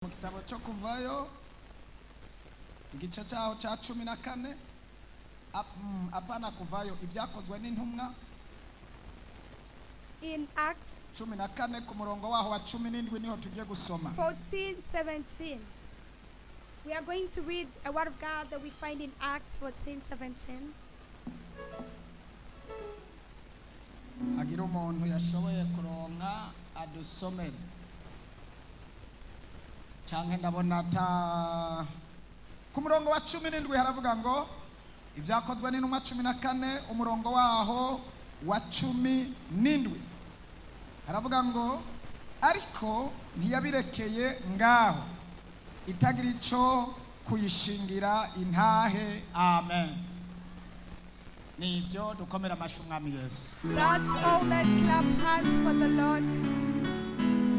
Mu gitabo cyo kuvayo, igice cyaho cya 14, apana kuvayo, Ibyakozwe n'Intumwa. In Acts 14 ku murongo waho wa 17 niho tugiye gusoma. 14 17. We are going to read a word of God that we find in Acts 14 17. Hagira umuntu yashoboye kuronka adusomere, cyangwa ndabona ata. Ku murongo wa 17 haravuga ngo, Ibyakozwe n'Intumwa 14, umurongo waho wa 17, haravuga ngo: "Ariko ntiyabirekeye ngaho itagira icyo kuyishingira intahe." Amen. Nibyo, dukomera amashyi Umwami Yesu. That's all. Let clap hands for the Lord.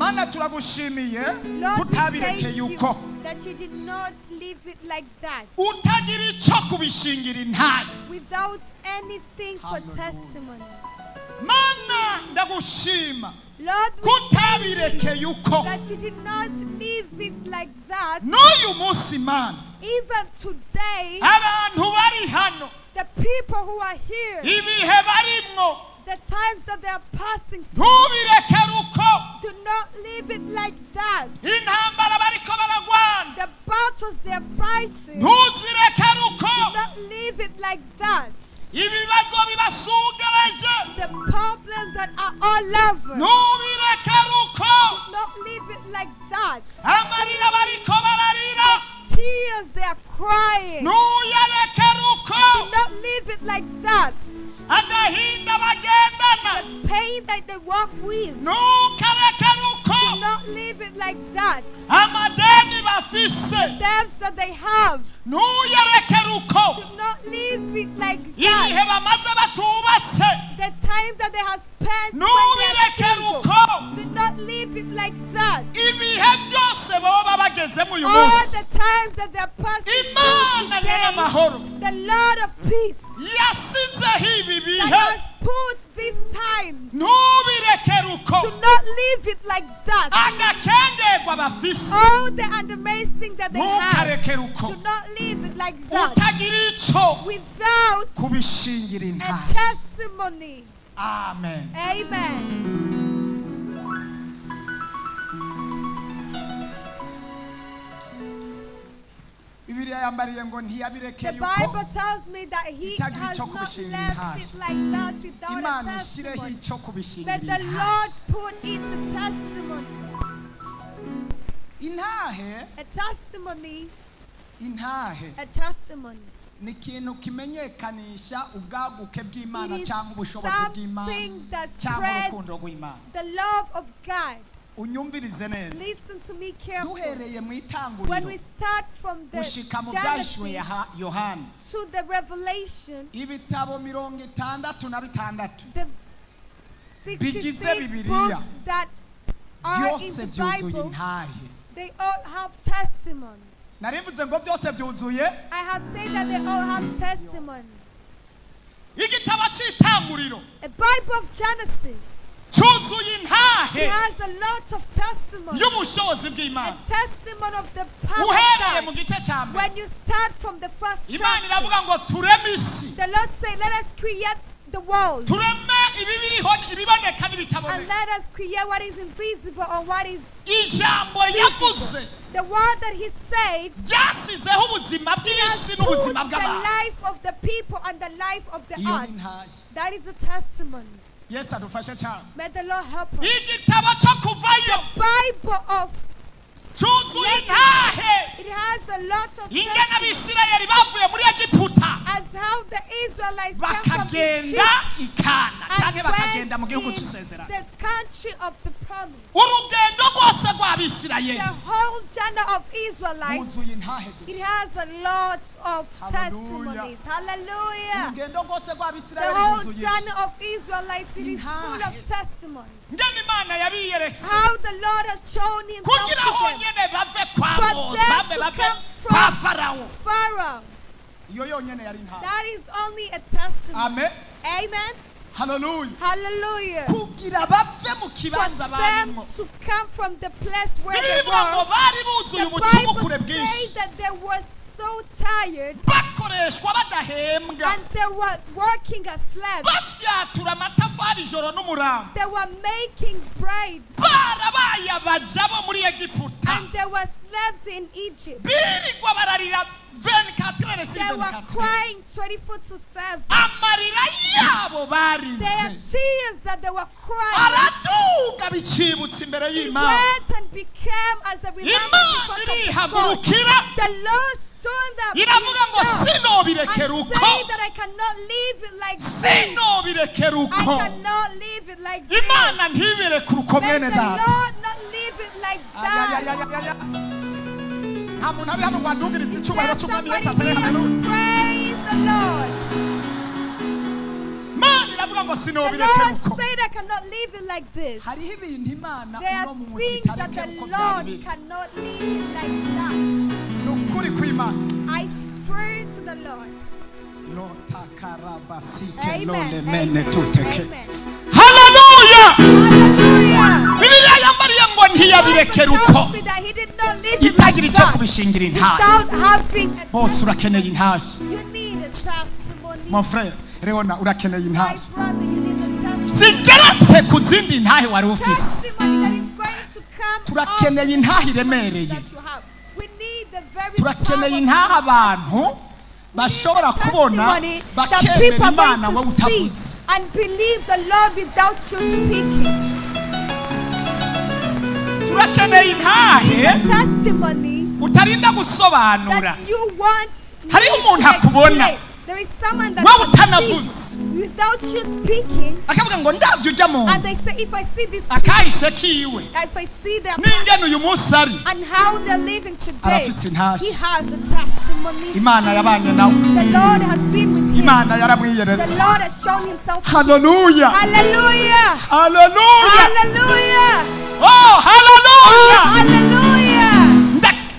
Mana, turagushimiye Lord, we thank kutabirekeye you uko that you did not leave it like that, utagira icyo kubishingira intahe. Without anything for Hallelujah. Testimony. Mana, ndagushima Lord, we kutabirekeye uko. That you did not leave it like that. N'uyu munsi, Mana, Even today, abantu bari hano, the people who are here, ibihe barimwo, the times that they are passing through, ntubirekere uko. Do not leave it like that. Intambara bariko baragwana, The battles they are fighting, ntuzirekere uko. Do not leave it like that. Ibibazo bibasugarije, The problems that are all over, ntubirekere uko. Do not leave it like that. Amarira bariko bararira, Tears they are crying, ntuyarekere uko. Do not leave it like that. Agahinda bagendana, The pain that they walk with, ntukarekere uko. Do not leave it like that. Amadeni bafise, Debts that they have, ntuyarekere uko. Do not leave it like Ibihe that. bamaze batubatse, The time that they have spent when they are ntubirekere single, uko. do not leave it like that. Ibihe byose baba bagezemo uyu All munsi, the times that they are passing through Imana today, nyir'amahoro the Lord of peace yasizeho ibi that bihe, has put this time, ntubirekere uko. Do not leave it like that. Agakengerwa bafise, All the undermazing that they have, ntukarekere uko do not leave it like that. utagira icyo Without kubishingira a intahe. Testimony. Amen. Amen. Bibiliya yambariye ngo The ntiyabirekeye uko Bible tells me that he itagira has icyo not kubishingira left intahe. It like that without a Imana ishyireho testimony. icyo kubishingira But the intahe. Lord put it a testimony. Intahe, A testimony, intahe a testimony. Ni ikintu kimenyekanisha ubwaguke bw'Imana It is cyangwa ubushobozi bw'Imana something that cyangwa spreads urukundo rw'Imana. the love of God. Unyumvirize neza. Listen to me carefully. Duhereye mu When itanguriro we start from the gushika mu Byahishuwe Genesis Yohana, to the Revelation, ibitabo 66 the bigize 66 Bibiliya, books that are in byose the byuzuye Bible, intahe. They all have testimonies. Narivuze ngo byose byuzuye. I have said that they all have testimonies. Igitabo cy'Itanguriro The Bible of Genesis, cyuzuye intahe it has a lot of testimony. y'ubushobozi A bw'Imana. Testimony of the power Uhereye of mu God. gice cya mbere, When you start from the first Imana chapter, iravuga ngo tureme isi, the Lord said, "Let us create the world tureme ibibiriho, ibiboneka and n'ibitaboneka." let us create what is invisible or what is Ijambo yavuze The word that He said ryasizeho ubuzima has bw'isi put n'ubuzima the bw'abantu. Life of the people and the life of the Iyo ni earth. intahe. That is a testimony. Yesu adufashe cyane. May the Lord help us. Igitabo cyo Kuvayo The Bible of cyuzuye intahe it has a lot of ingene testimony Abisirayeli bavuye muri Egiputa as how the Israelites came from bakagenda Egypt ikana and cyangwa bakagenda mu gihugu went in cy'isezerano. the country of the promise. Urugendo rwose rw'Abisirayeli The whole journey of Israelites, rwuzuye intahe it gusa. Has a lot of Hallelujah. testimonies. Hallelujah. Urugendo rwose The rw'Abisirayeli whole rwuzuye journey of Israelites, it is full of intahe. Testimonies. Ngene Imana yabiyeretse How the Lord has shown himself kugira to them. honyene bave kwa For Mose, them bave to bave come from kwa Farawo. Pharaoh. Iyo yonyene yari intahe. That is only a testimony. Amen. Amen. Haleluya. Hallelujah. Kugira bave mu For kibanza them barimo. to come from the place where Bibiliya they ivuga ngo were, bari buzuye the ubucumukure Bible bwinshi, says that they were so tired bakoreshwa badahembwa, and they were working as slaves. bafyatura amatafari ijoro n'umurambo, They were making bread barabaye abaja bo muri Egiputa, and they were slaves in Egypt. Birirwa bararira 24 sur They were 24. Crying 24/7. Amarira yabo Their barize tears that they were crying, araduga bicibutse imbere it y'Imana. went and became as a remembrance in Imana front of God. irihagurukira, The Lord stood up iravuga ngo himself sinobirekera and uko, said that I cannot leave it like this. sinobirekera I uko. Cannot leave it like this. Imana ntibirekure uko, May mwene the data. Lord not leave it like that. Nta muntu ari hano ngo adugiritse icyubahiro There's cy'Umwami somebody Yesu atari here hano. to praise the Lord. Imana iravuga ngo The sinobirekera Lord uko. said I cannot leave it like this. Hariho ibintu Imana There uno are munsi things that itarekera the uko byari Lord biri. Cannot leave it like that. Ni ukuri kw'Imana. I swear to the Lord. Lotakarabasike Amen. lolemene Amen. tuteke. Amen. Haleluya. Hallelujah. Bibiliya yambariye ngo Bible ntiyabirekera tells uko me that he did not leave it itagira like icyo that kubishingira intahe. Without having a Bose urakeneye intahe. testimony. You need a testimony. Mon frère Leona, urakeneye My intahe brother, you need a testimony. zigeretse ku zindi ntahe wari ufise. Testimony that is going to come Turakeneye up intahe iremereye. That you have. We need the very Turakeneye power intahe abantu bashobora kubona testimony that bakemera people are Imana wowe going to see utavuze. And believe the Lord without you speaking. Turakeneye intahe Testimony utarinda gusobanura. That you want Hariho me umuntu to akubona. Explain. There is someone that Wowe can utanavuze. see without you speaking, Akavuga ngo ndabyo ujya mu and they say, if I see this, akahise kiwe if I see their past n'ingene uyu munsi ari, and how they're living today, arafise intahe. He has a testimony. Imana yabanye nawe. The Lord has been with him. Imana The yaramwiyeretse. Lord has shown himself. Haleluya. Hallelujah! Haleluya. Hallelujah! Oh, haleluya. Hallelujah!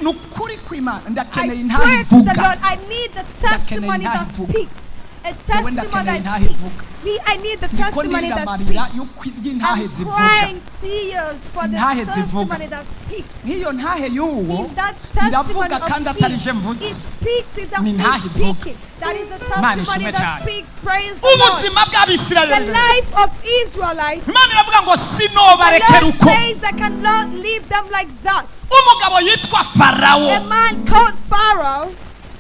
Ni ukuri kw'Imana, I ndakeneye intahe swear to the ivuga. Lord, I need the testimony intahe that ivuga. Speaks. A Jewe testimony ndakeneye that intahe speaks. ivuga. Me, I need the Ndiko testimony ndira that amarira speaks. y'intahe I'm zivuga. crying tears for the Intahe zivuga. Testimony that speaks. Nk'iyo ntahe y'uwo In that iravuga testimony kandi of atari him, je mvuze. it speaks without Ni me intahe ivuga. Speaking. That is a Imana testimony ishimwe that cyane. Speaks. Praise the Lord. Ubuzima The bw'Abisirayeli, life of Israelites, Imana iravuga ngo the sinobarekera Lord uko. Says I cannot leave them like that. Umugabo yitwa Farawo A man called Pharaoh,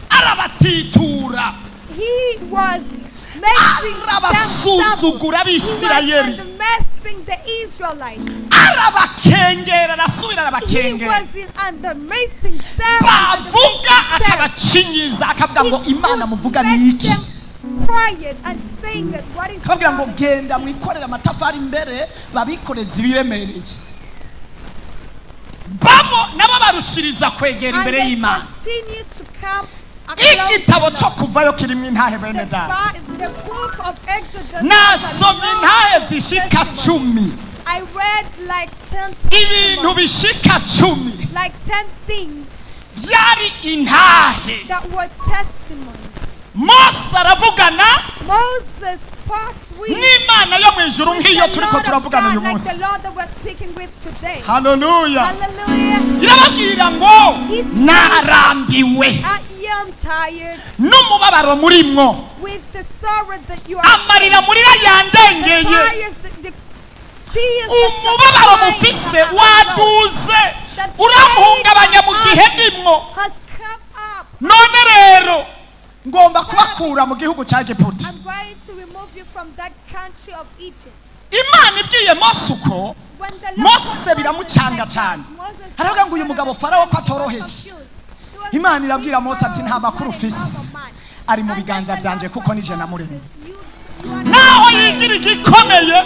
arabatitura, he was making them arabasuzugura suffer. He was Abisirayeli, underestimating the Israelites. Arabakengera, arasubira He arabakengera. Was in underestimating them. Bavuga Underestimating them. akabacinyiza, akavuga ngo He Imana could muvuga make ni iki? Them quiet and saying that what is Akababwira ngo God genda mwikorere amatafari imbere, babikoreze ibiremereye. Bamo nabo barushiriza kwegera And imbere they y'Imana. Continue to come close Igitabo to cyo the Lord. kuvayo kirimo intahe, bene data. The book of Exodus has a Nasomye lot intahe of zishika testimony. 10. I read like 10 Ibintu testimonies, bishika 10 like 10 things byari intahe. That were testimonies. Mose aravugana Moses part with n'Imana yo mu ijuru with nk'iyo the turiko Lord of turavugana uyu God, like munsi. the Lord that we're speaking with today. Haleluya. Hallelujah. Irababwira ngo He said, narambiwe I am tired n'umubabaro murimwo, with the sorrow that you are amarira murira the yandengeye, tears, the tears that you're umubabaro crying mufise that are waduze The uramuhungabanya mu pain gihe ndimwo. Has come up. None rero ngomba kubakura mu gihugu cya Egiputa. I'm going to remove you from that country of Egypt. Imana ibwiye Mose uko, When the Lord Mose told biramucanga Moses like cyane. that, Moses Aravuga ngo uyu was mugabo Farawo ko atoroheje. Confused. He was Imana like, irabwira Mose ati "This nta Pharaoh makuru is not a ufise, normal man." ari mu And biganza then the byanje Lord kuko told nije namuremye. Moses, "You are Naho not yigira igikomeye,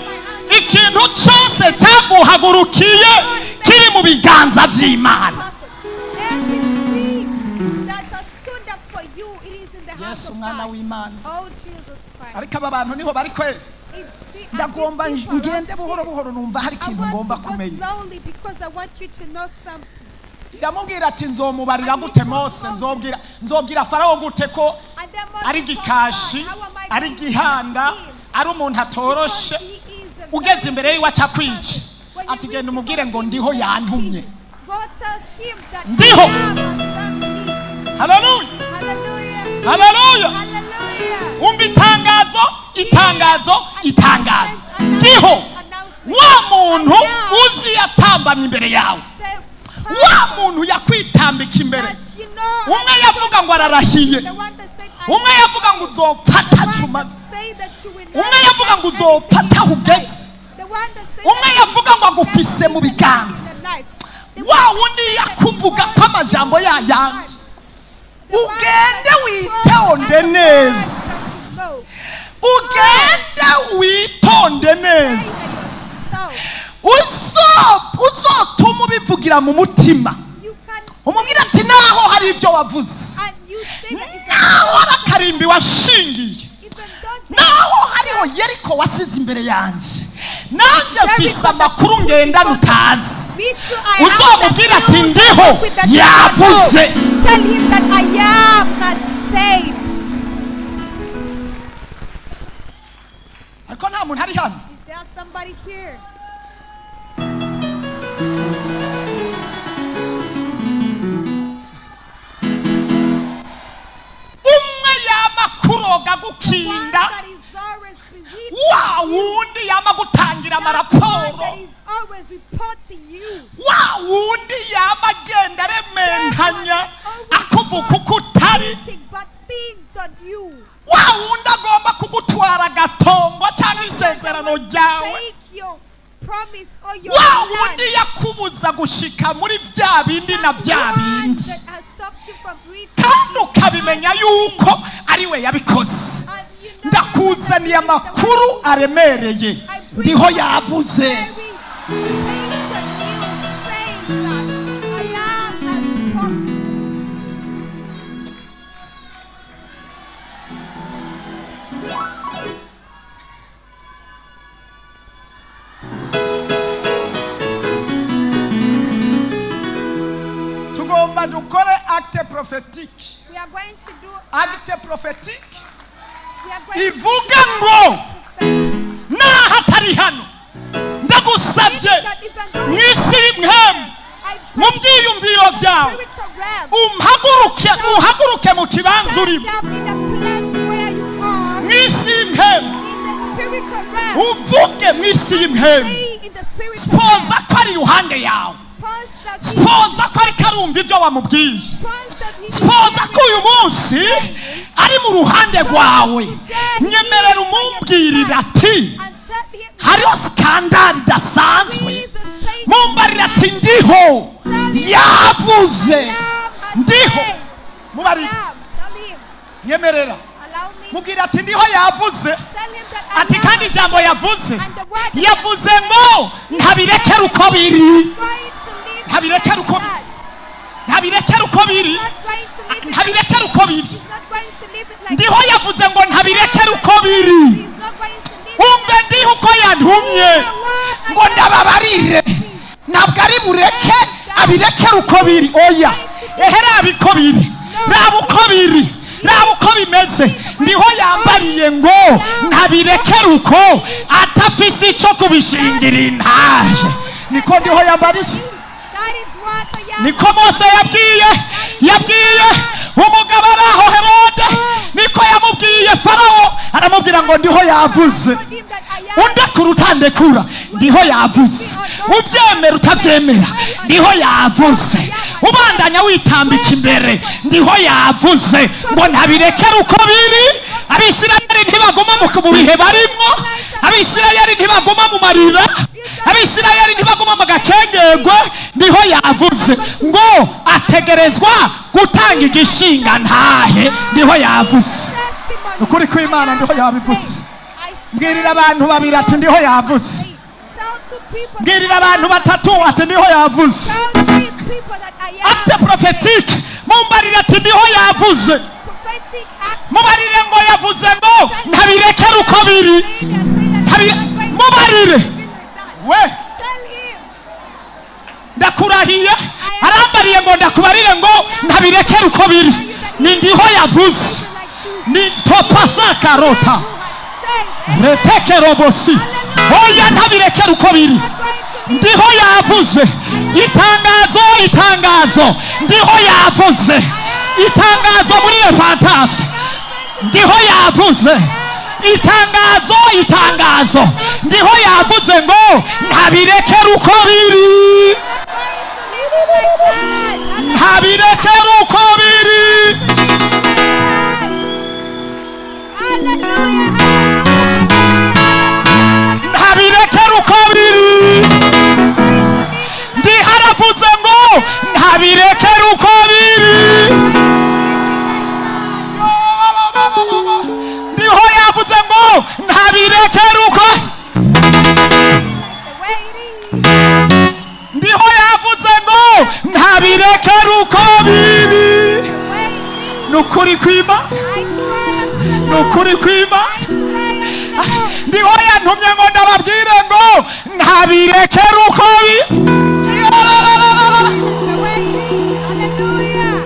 ikintu cyose cyaguhagurukiye kiri mu biganza by'Imana. Person. Everything that has stood up for you, it is in the hands Yesu of umwana God. w'Imana. Oh, Jesus Christ. Ariko aba bantu niho bari kwera. Ndagomba ngende buhoro buhoro, numva hari I ikintu want ngomba to go kumenya. Slowly because I want you to know something. Iramubwira ati nzomubarira gute Mose, nzobwira nzobwira Farawo gute ko And then Moses ari told gikashi, God, "How am I ari going to gihanda, tell him Ari umuntu atoroshe, Because he is a ugeze very imbere yiwe aca kwica. person. When you Ati genda reach umubwire him, ngo ndiho he will yantumye. kill you. Go tell him that Ndiho. I am has sent me. Haleluya. Hallelujah. Haleluya. Hallelujah. Umva itangazo, itangazo, itangazo. Ndiho wa muntu uzi yatambamye imbere yawe, The wa muntu yakwitambika imbere. that you know Umwe yavuga ngo ararahiye, the one that said I umwe yavuga ngo uzopfa the one atacumaze, that say that you will umwe never yavuga get ngo uzopfa anything in ataho your ugeze, life. The one that say umwe that you yavuga ngo will never agufise mu get anything in biganza, your life. The wa one that wundi say that yakuvuga you ko amajambo yayandi. The one Ugende that witonde you neza, know. ugende witonde neza, So uzotuma ubivugira mu mutima, you can umubwira ati naho hari ibyo wavuze, and you say that if naho hari akarimbi washingiye, even don't naho hariho Yeriko wasize imbere yanjye, nanjye mfise amakuru ngendana utazi. Me too, I have Uzamubwira that ati news ndiho with that you yavuze. don't know. Tell him that I am not saved. Ariko nta muntu ari hano. Is there somebody here? Umwe yama kuroga The one gukinda, that is always bewitching wa you. wundi yama gutangira That one amaraporo, that is always reporting you. wa wundi yama agenda aremenkanya akuvuga uko utari, Speaking bad things on you. wa wundi agomba kugutwara agatongo cyangwa isezerano ryawe, Take your promise or your wa land. wundi yakubuza gushika muri bya bindi na That bya one bindi, that has stopped you from reaching kandi ukabimenya yuko ari we yabikoze. And you know that Ndakuzaniye that is the one amakuru aremereye. I bring Ndiho you yavuze. very patient news saying that I am has spoken. Tugomba dukore acte prophétique. We are going to do Acte prophétique we are going to ivuga ngo prophetic. naho atari hano, ndagusabye That even though mu isi y'imhemu, I mu pray byiyumviro in the byawe, spiritual realm, umpaguruke, uhaguruke mu kibanza stand urimo, up in the place where you are mu isi y'imhemu, in the spiritual realm. uvuge mu isi y'imhemu. Stay in the spiritual Sipoza realm. ko ari iruhande yawe, Pause that he sipoza ko ariko arumva ibyo wamubwiye, pause that he sipoza ko uyu munsi ari mu ruhande rwawe. Nyemerera umumbwirira ati and tell him hariho sikandari idasanzwe. please the patient Mumbarira ati ndiho yavuze. I am has Ndiho said. mubarira. I am. Tell him. Nyemerera Allow me. mubwira ati ndiho yavuze. Tell him that I Ati am. kandi ijambo yavuze, And the word that yavuze ngo ntabirekere uko biri. going to live Ntabirekere like uko that. ntabirekere uko biri. Not going to live it Ntabirekere uko biri. He's not going to live it like Ndiho yavuze ngo ntabirekere uko biri. He's not going to live it Umve, ndiho uko yantumye ngo ndababarire, ntabwo ari bureke abirekere uko biri. Oya, ehe, raba uko biri, raba uko biri, raba uko bimeze. Ndiho yambariye ngo ntabirekere uko atafise icyo kubishingira intahe. Niko ndiho yambariye. That is what I am. Niko Mose yabwiye umugabo ari aho Herode, niko yamubwiye Farawo, aramubwira ngo ndiho yavuze. I told him that I am. Undekura utandekura, ndiho yavuze. Ubyemera utabyemera, ndiho yavuze. Ubandanya witambika imbere, ndiho yavuze ngo ntabirekere uko biri. Abisirayeli ntibaguma mu bihe barimo, Abisirayeli ntibaguma mu marira, Abisirayeli ntibaguma mu gakengerwe. Ndiho yavuze ngo ategerezwa gutanga igishinga ntahe. Ndiho yavuze. Testimony. Ukuri kw'Imana, I am ndiho yabivuze. I Mbwirira abantu babiri ati ndiho yavuze. Tell two people Mbwirira abantu batatu ati ndiho yavuze. Tell three people that I am. Acte prophétique, mumbarire ati ndiho yavuze. Prophetic action. Mubarire ngo yavuze ngo ntabirekere uko biri. Mubarire we. Tell him. Ndakurahiye, arambariye ngo ndakubarire ngo ntabirekere uko biri. Ni ndiho yavuze. Like you. Ni topasakarota Who has said Retekerobosi. Oya, ntabirekera uko biri. Not going to leave. Ndiho yavuze itangazo, itangazo. Ndiho yavuze itangazo muri Repentance. Ndiho yavuze itangazo, itangazo. Ndiho yavuze ngo ntabirekera uko biri. Not going to leave it like that. Ntabirekera uko biri. Hallelujah. Hallelujah. Hallelujah. Ntabirekera uko biri. Ndiho aravuze ngo ntabirekera uko biri. Ndiho yavuze ngo ntabirekera uko. The way it is. Ndiho yavuze ngo ntabirekera uko biri. The way it is. Ni ukuri kwima. I cry unto the Ni Lord. ukuri kwima. I cry unto the Lord. Ndiho yantumye ngo ndababwire ngo ntabirekera uko biri. The way it is. Hallelujah.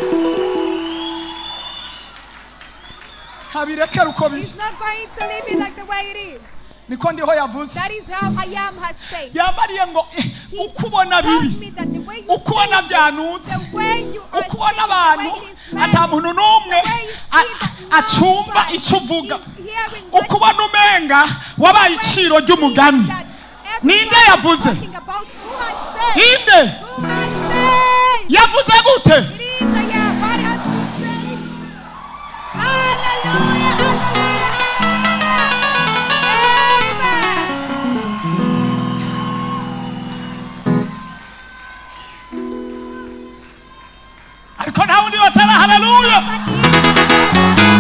Ntabirekera uko biri. He's not going to leave it like the way it is. Niko ndiho yavuze. That is how I am has said. Yambariye ngo He uko ubona told bibi, me that the way you uko ubona see it, byanutse, the way you are uko ubona seeing, the abantu way it is smelling, ata muntu n'umwe the way you see that acumva nobody icyo uvuga, is hearing what uko ubona umenga wabaye iciro ry'umugani. that Ninde everybody is yavuze? talking about. Who has said? Inde Who has said? yavuze gute? It is I am. What has he said? Hallelujah, hallelujah, hallelujah. Amen. Ariko nta wundi batara haleluya. But he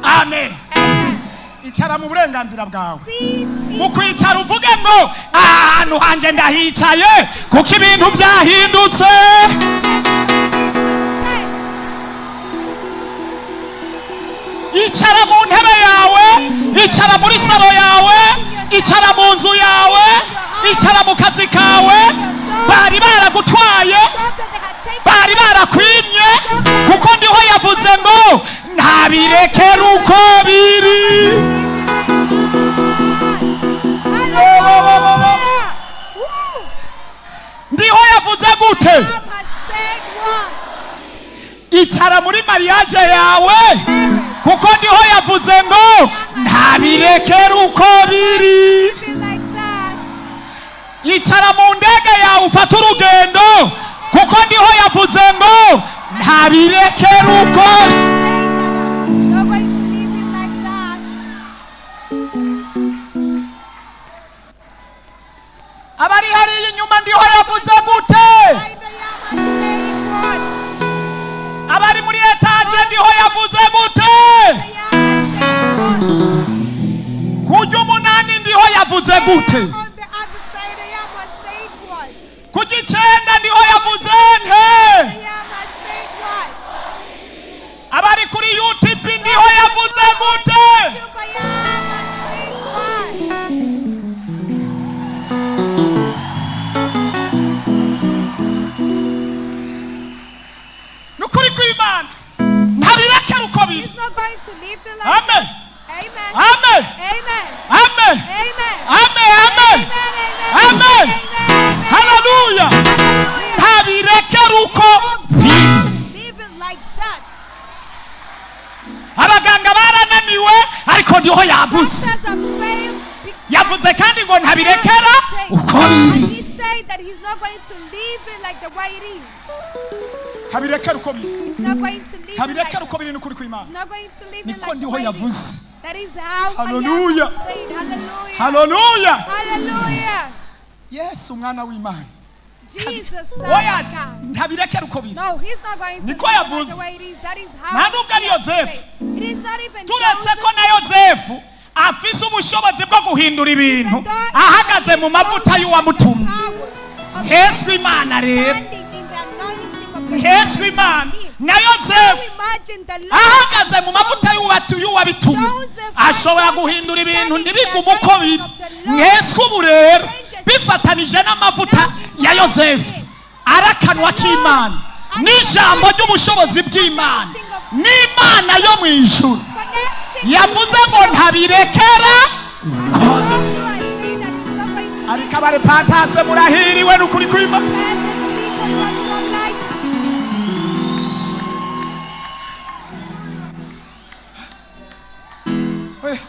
Amen. Amen. Icara mu burenganzira bwawe. Seeds in Mu kwicara uvuge ngo ahantu hanjye ndahicaye kuko ibintu byahindutse. change. Icara mu ntebe yawe, icara muri salo yawe, icara mu nzu yawe, icara mu kazi kawe. Bari baragutwaye, Job that they had taken bari barakwimye, kuko ndiho yavuze ngo ntabirekera uko biri. Hallelujah. Woo. Ndiho yavuze gute? Job has said what? Icara muri mariage yawe kuko ndiho yavuze ngo ntabirekera uko biri. Be like that. Icara mu ndege yawe ufate urugendo kuko ndiho yavuze ngo ntabirekera uko. Say that I'm not going to leave it like that. Abari hariya inyuma, ndiho yavuze gute? I the am has said what? Abari muri étage, ndiho yavuze gute? The am has said what? Kujya umunani, ndiho yavuze gute? On the other side, I am has said what? Kujya icenda, ndiho yavuze nte? I am has said what? Abari kuri YouTube, ndiho yavuze gute? I am has said what? Ni ukuri kw'Imana, ntabirekera uko biri. He's not going to leave it like Amen. that. Amen. Amen. Amen. Amen. Amen. Amen, amen. Amen. Amen. Amen. Haleluya. Hallelujah. Ntabirekera uko biri. Leave it like that. Abaganga barananiwe, ariko ndiho yavuze. Doctors have failed because Yavuze kandi ngo ntabirekera uko biri. And he said that he's not going to leave it like the way it is. Ntabirekera uko biri. He's not going to leave it like Ntabirekera that. uko biri, ni ukuri kw'Imana. He's not going to leave it Niko like the ndiho way it is. yavuze. That is how Hallelujah. I am said. Hallelujah. Haleluya. Hallelujah. Yesu umwana w'Imana. Jesus, Son Oya, of God. ntabirekera uko biri. No, he's not going to Niko leave it like yavuze. the way it is. That is how Nta nubwo ari he has Yozefu. said. It is not even Turetse Joseph. ko na Yozefu afise ubushobozi bwo guhindura ibintu ahagaze mu mavuta y'uwamutumye. Nkeswe Imana rero, nkeswe Imana na Yozefu ahagaze mu mavuta y'uwabitumye ashobora guhindura ibintu ntibigume uko biri. Nkeswe ubu rero bifatanije n'amavuta ya Yozefu, arakanwa k'Imana n'ijambo ry'ubushobozi bw'Imana n'Imana yo mu ijuru. Yavuze ngo ntabirekera uko. Ariko abarepantase murahiriwe n'ukuri kwima. Oya.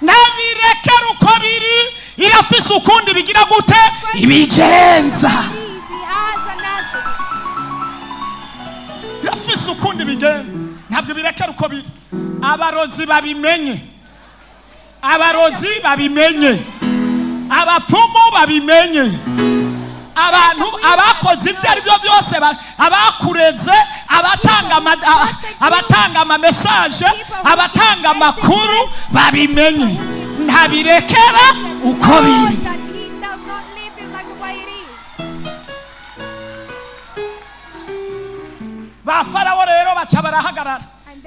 Ntabirekera uko biri, irafise ukundi bigira gute ibigenza. Irafise ukundi bigenza, ntabwo birekera uko biri. Abarozi babimenye, abarozi babimenye, abapfumu babimenye, abantu abakoze ibyo ari byo byose, abakureze, abatanga amamesaje, abatanga amakuru babimenye, ntabirekera uko biri. That he does not leave it like the way it is. Ba Farawo rero baca barahagarara,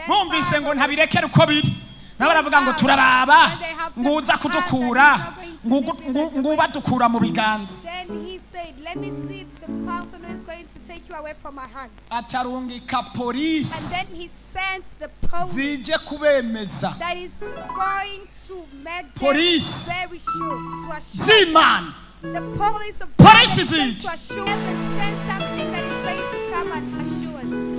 bumvise ngo ntabirekere uko biri, nabo baravuga ngo turaraba ngo uza kudukura, ngo ubadukura mu biganza. Then he said, "Let me see the person who is going to take you away from my hand." Acarungika And polisi then he sent the police zije kubemeza. That is going to make them Police. Very sure to assure Z'Imana. The police of Police God is going ziki. To assure them and send something that is going to come and assure them.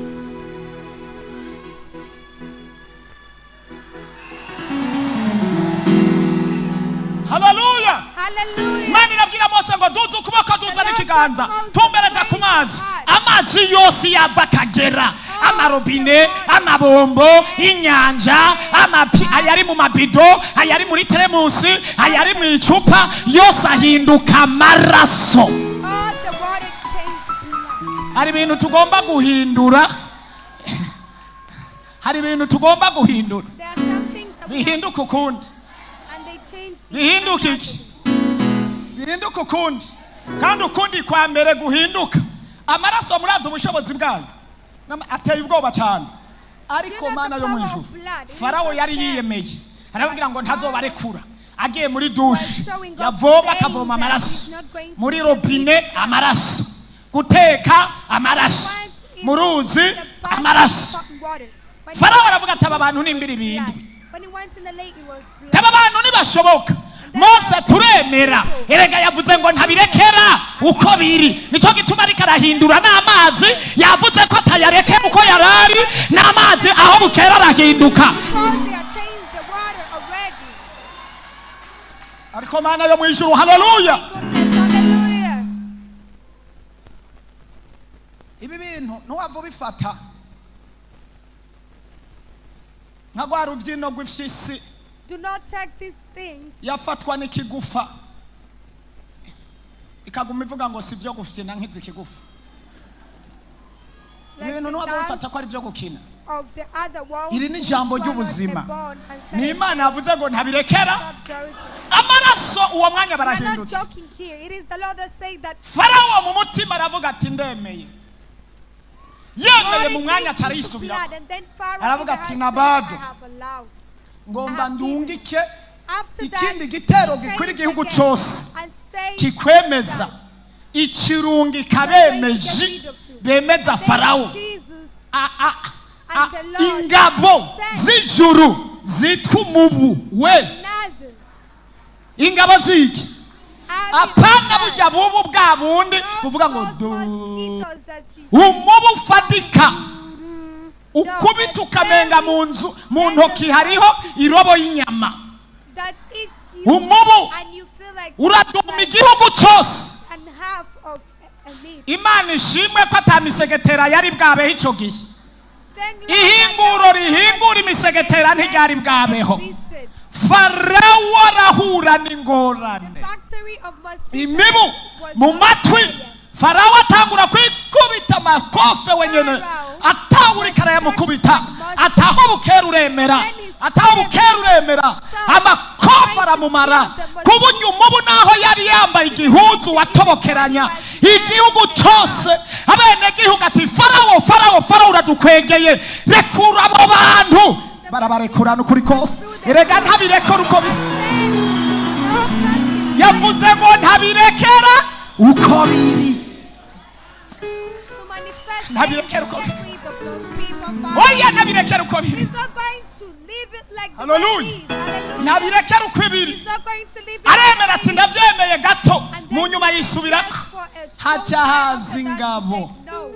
Haleluya. Hallelujah. Imana irabwira Mose ngo duze ukuboko, duza n'ikiganza, tumbereza ku mazi. Amazi yose yava akagera, amarobine, amabombo, inyanja, amapi, ayari mu mabido, ayari muri teremusi, ayari mu icupa, yose ahinduka amaraso. All the water changed blood. Hari ibintu tugomba guhindura, hari ibintu tugomba guhindura. There are some things that we have, Bihinduka ukundi. And they change into Bihinduka another. iki? Bihinduka ukundi, kandi ukundi kwa mbere guhinduka amaraso. Murazi ubushobozi bwayo. Ateye ubwoba cyane. Ariko Mana yo mu ijuru, Farawo yari yiyemeye, arababwira ngo ntazobarekura. Agiye muri dushe yavoma, akavoma amaraso, muri robine amaraso, guteka amaraso, mu ruzi amaraso. Farawo aravuga ati aba bantu nimbira ibindi, aba bantu ntibashoboka. Mose turemera, erega yavuze ngo ntabirekera uko biri, nicyo gituma ariko arahindura n'amazi. Yavuze ko atayarekera uko yarari, n'amazi aho bukera arahinduka. Because they have changed the water already. Ariko Mana yo mu ijuru, haleluya. Goodness, hallelujah. Ibi bintu ntiwava ubifata nka rwa rubyino rw'ifyisi Do not take these things yafatwa n'ikigufa, ikaguma ivuga ngo si ibyo gufyina nk'izi kigufa. Like Ibintu the ntiwava dance ubifata ko ari ibyo gukina. Of the other world Iri ni ijambo who swallowed ry'ubuzima. a bone and Ni said, Imana yavuze ngo ntabirekera "Stop joking." amaraso. Uwo mwanya We are not barahindutse. Joking here. It is the Lord that said that Farawo mu mutima aravuga ati ndemeye. Yemeye, mu mwanya water acara changed to yisubirako. blood, and then Pharaoh Aravuga in the ati, heart said, "Nabado. "I have allowed." Ngomba ndungike After that, ikindi gitero he gikwira changed igihugu again cyose and said kikwemeza. That Ikirungika bemeji bemeza then Farawo. Jesus Ingabo z'ijuru zitwa umubu we. Nazareth, Ingabo ziki? army of Apana God, burya bubu bwa bundi not buvuga ngo those du. mosquitoes that you Umubu ufatika ukubita ukamenga mu nzu mu ntoki hariho irobo y'inyama. That eats you Umubu and you feel like uraduma like igihugu cyose. And half of a meat. Imana ishimwe ko atamisegetera yari bwabeho icyo gihe. Thank Lord Ihinguro that rihingura imisegetera ntiryari bwabeho. existed. Farawo arahura n'ingorane. The factory of mosquitoes Imibu was mu not matwi. there yet. Farawo atangura kwikubita amakofe wenyine, atawurika arayamukubita, ataho bukera uremera, ataho bukera uremera, amakofe aramumara, ku buryo umubu naho yari yambaye igihuzu watobokeranya igihugu cyose. Abenegihugu ati Farawo, Farawo, Farawo, uradukwegeye, rekura abo bantu. them Barabarekurana ukuri kose. Erega ntabirekera uko biri. Then the whole country is Yavuze ngo ntabirekera uko biri. to manifest Ntabirekera uko and biri. get rid of those people, Father. Oya, ntabirekera uko biri. He's not going to leave it like the way Hallelujah. it is. Hallelujah. Ntabirekera uko biri. He's not going to leave it Aremera like ati it is. ndabyemeye gato, And mu then nyuma he yisubirako. just for a short Haca time haza after that, he ingabo. said no.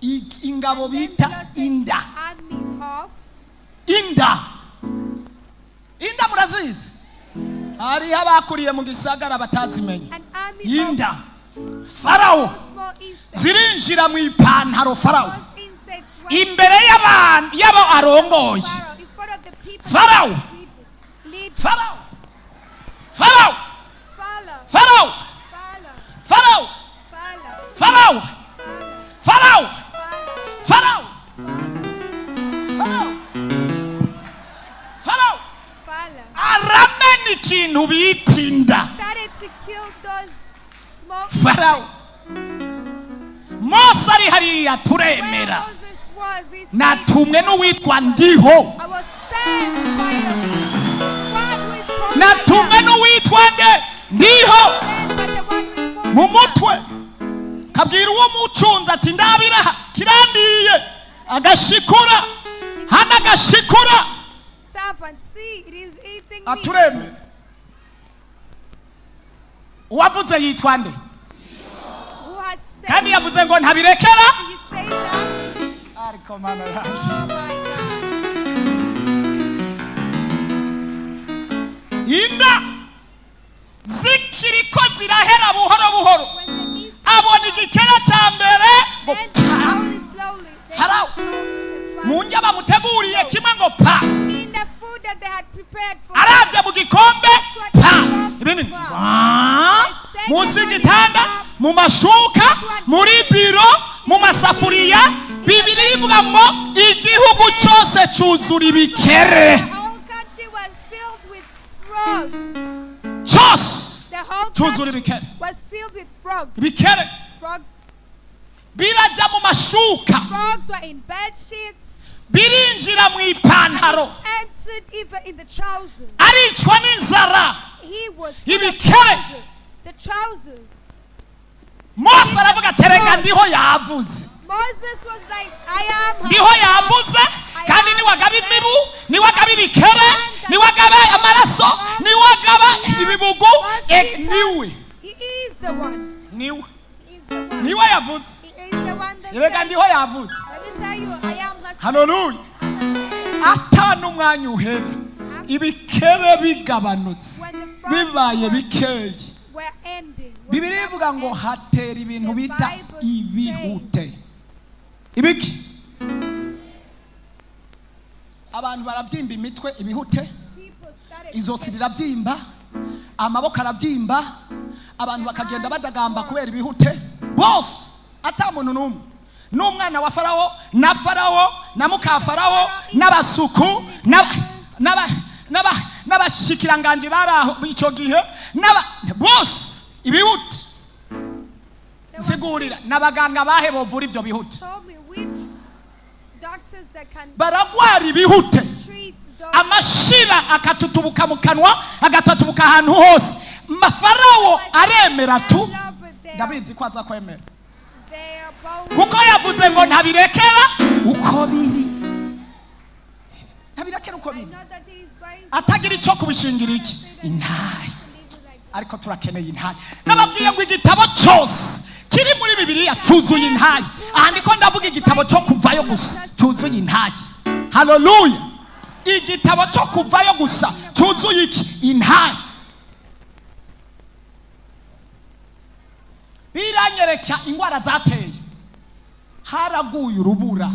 Ingabo Then bita just inda. army of Inda, inda murazizi, hariho abakuriye mu gisagara batazimenya. An army Inda Farawo of small insects. zirinjira mu ipantaro Farawo Those insects went imbere y'abantu y'abo arongoye. Pharaoh, in front of the people. Pharaoh. Lead Farawo, Farawo, Pharaoh, Farawo, Pharaoh, Farawo, Pharaoh, Farawo, Farawo, Pharaoh, Farawo, Farawo, Farawo Pharaoh. aramena ikintu bita inda. Started to kill those small Farawo, Mose ari hariya, Where turemera. Moses was, he said, Natumwe n'uwitwa Ndiho. I was sent by the one who is called Natumwe I am. n'uwitwa nde? Ndiho. Sent by the one who is called Mu I am. mutwe kabwira uwo mucunzi ati ndabiraha kirandiye, agashikura hano, agashikura. Servant, see, it is eating me. Aturemera. Uwavuze yitwa nde? Who has said? Kandi yavuze ngo ntabirekera. He said that. Ariko Mana yaje. Oh my God. Inda zikiriko zirahera buhoro buhoro, When the insects abona igikera cya mbere ngo and pa. slowly, slowly, they Pharaoh. saw the Mu fire. ndya bamuteguriye kimwe ngo pa. In the food that they had prepared for him. Arabye mu gikombe, pa, ibindi ah, munsi y'igitanda, mu mashuka, muri biro, mu masafuriya. Bibiri ivuga ngo igihugu cyose cyuzura ibikere. The whole country was filled with frogs. Cyose The whole cyuzura country ibikere. Was filled with frogs. Ibikere Frogs, birajya mu mashuka, frogs were in bed sheets, birinjira mu ipantaro. Entered even in the trousers. Aricwa n'inzara. He was full of Ibikere. hunger. The trousers. Mose aravuga aterega Ndiho yavuze. Moses was like, I am. Ndiho yavuze, kandi niwagaba imibu, niwagaba ibikere, niwagaba amaraso, niwagaba ibibugu, niwe. He is the one. Niwe. He is the one. Niwe yavuze. He is the one that Erega said, Ndiho yavuze. Let me tell you, I am has Haleluya. Atanu umwanya uhera, ibikere bigabanutse, bibaye bikeya, We're ending. Bibiri ivuga ngo hatera ibintu bita ibihute. Ibiki? Abantu barabyimba imitwe, ibihute. People started Izosi rirabyimba, amaboko arabyimba, abantu bakagenda badagamba kubera ibihute bose, ata muntu n'umwe, n'umwana wa Farawo na Farawo na muka Farawo n'abasuku n'abashikiranganji bari aho icyo gihe bose ibihute. There was Nsigurira n'abaganga bahe bovura ibyo bihute? Told me which doctors that can Baragwara ibihute. Treat those. Amashira akatutubuka mu kanwa, agatatubuka ahantu hose. Mafarawo aremera tu. Love with their, Ndabizi ko aza kwemera their bones. kuko yavuze ngo ntabirekera uko biri, ntabirekera uko I biri. Know that he is going to Atagira icyo kubishingira iki? Intayi. leave it like that. Ariko turakeneye intayi. Nababwiye ngo igitabo cyose kiri muri Bibiliya cyuzuye intayi. Aha ndiko ndavuga igitabo cyo Kuvayo gusa cyuzuye intayi. Haleluya. Igitabo cyo Kuvayo gusa cyuzuye iki? Intayi. Biranyereka indwara zateye. Haraguye urubura,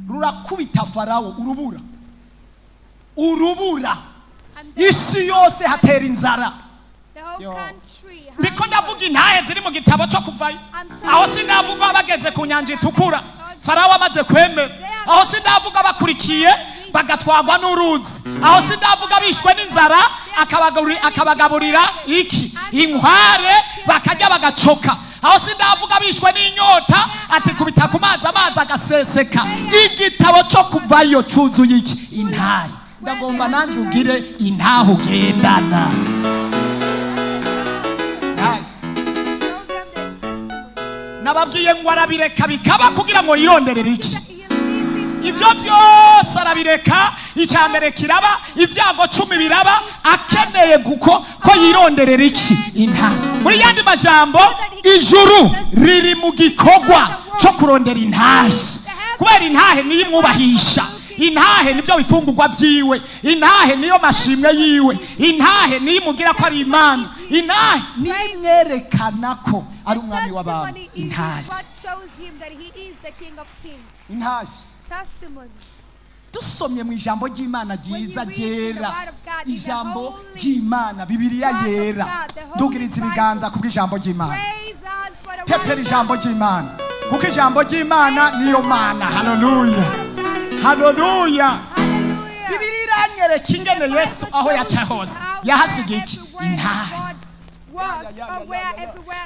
rurakubita Farawo, urubura, urubura. And then Isi yose hatera inzara. The whole Yo. Country Ndiko ndavuga intahe ziri mu gitabo cyo Kuvayo. Aho sinavuga bageze ku Nyanja Itukura, Farawo amaze kwemera. Aho sinavuga bakurikiye bagatwagwa n'uruzi. Aho sinavuga bishwe n'inzara, akabagaburira iki? Inkware, bakarya bagacoka. Aho sindavuga bishwe n'inyota, atikubita ku mazi, amazi agaseseka. Igitabo cyo kuvayo cyuzuye iki? Intahe. Ndagomba nanjye ugire intahe ugendana. Intahe. Show them their testimony. Nababwiye ngo arabireka bikaba kugira ngo yironderere iki? That he leave it Ibyo byose arabireka. Icya mbere kiraba, ibyago 10 biraba, akeneye kuko ko yironderera iki? Intahe. Muri yandi majambo, ijuru riri mu gikorwa cyo kurondera intahe, kubera intahe niyo imwubahisha, intahe nibyo bifungurwa byiwe, intahe niyo mashimwe yiwe, intahe niyo imugira ko ari Imana, intahe niyo imwerekana ko ari umwami w'abantu. Testimony is Intahe. what shows him that he is the King of Kings. Intahe. Testimony. Dusomye mu ijambo ry'Imana ryiza ryera, ijambo ry'Imana, Bibiliya yera, ndugiriza ibiganza kubw'ijambo ry'Imana. Praise us for the word Pepera of ijambo God. ry'Imana, kuko ijambo ry'Imana niyo Mana. Haleluya! Word of God is Haleluya! Hallelujah. Bibiliya iranyereka ingene Yesu aho yaca hose yahasiga iki? Intahe.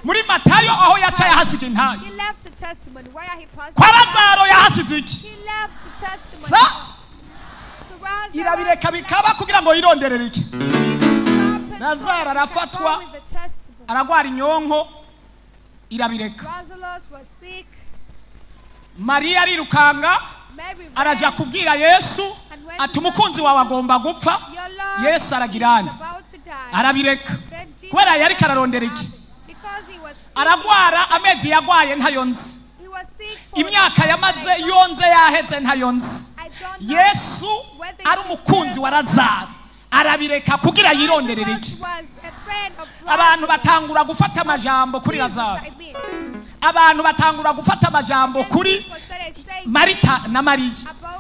Muri Matayo, aho yaca yahasiga intahe. He left a testimony. Where he passed. Kwa Lazaro yahasize iki? He left a testimony. Sa To Lazarus, irabireka bikaba kugira ngo yironderere iki? he Lazaro arafatwa, with the testimony. aragwara inyonko, irabireka. Lazarus was sick. Mariya arirukanga, Mary araja ran. kubwira Yesu ati: "Umukunzi wawe agomba gupfa." Your Lord Yesu aragirana? is about to die. Arabireka. Then Jesus Kubera yariko ararondera iki? Because he was sick. Aragwara, amezi yagwaye ntayo nzi, He was sick for imyaka yamaze yonze yaheze ntayo nzi. I don't know. Yesu ari umukunzi wa Lazaro, arabireka kugira yironderere iki? Lazarus was a friend of Abantu Lazarus. batangura gufata amajambo kuri Jesus, Lazaro. I mean. Abantu batangura gufata amajambo kuri People started saying Marita na Mariya.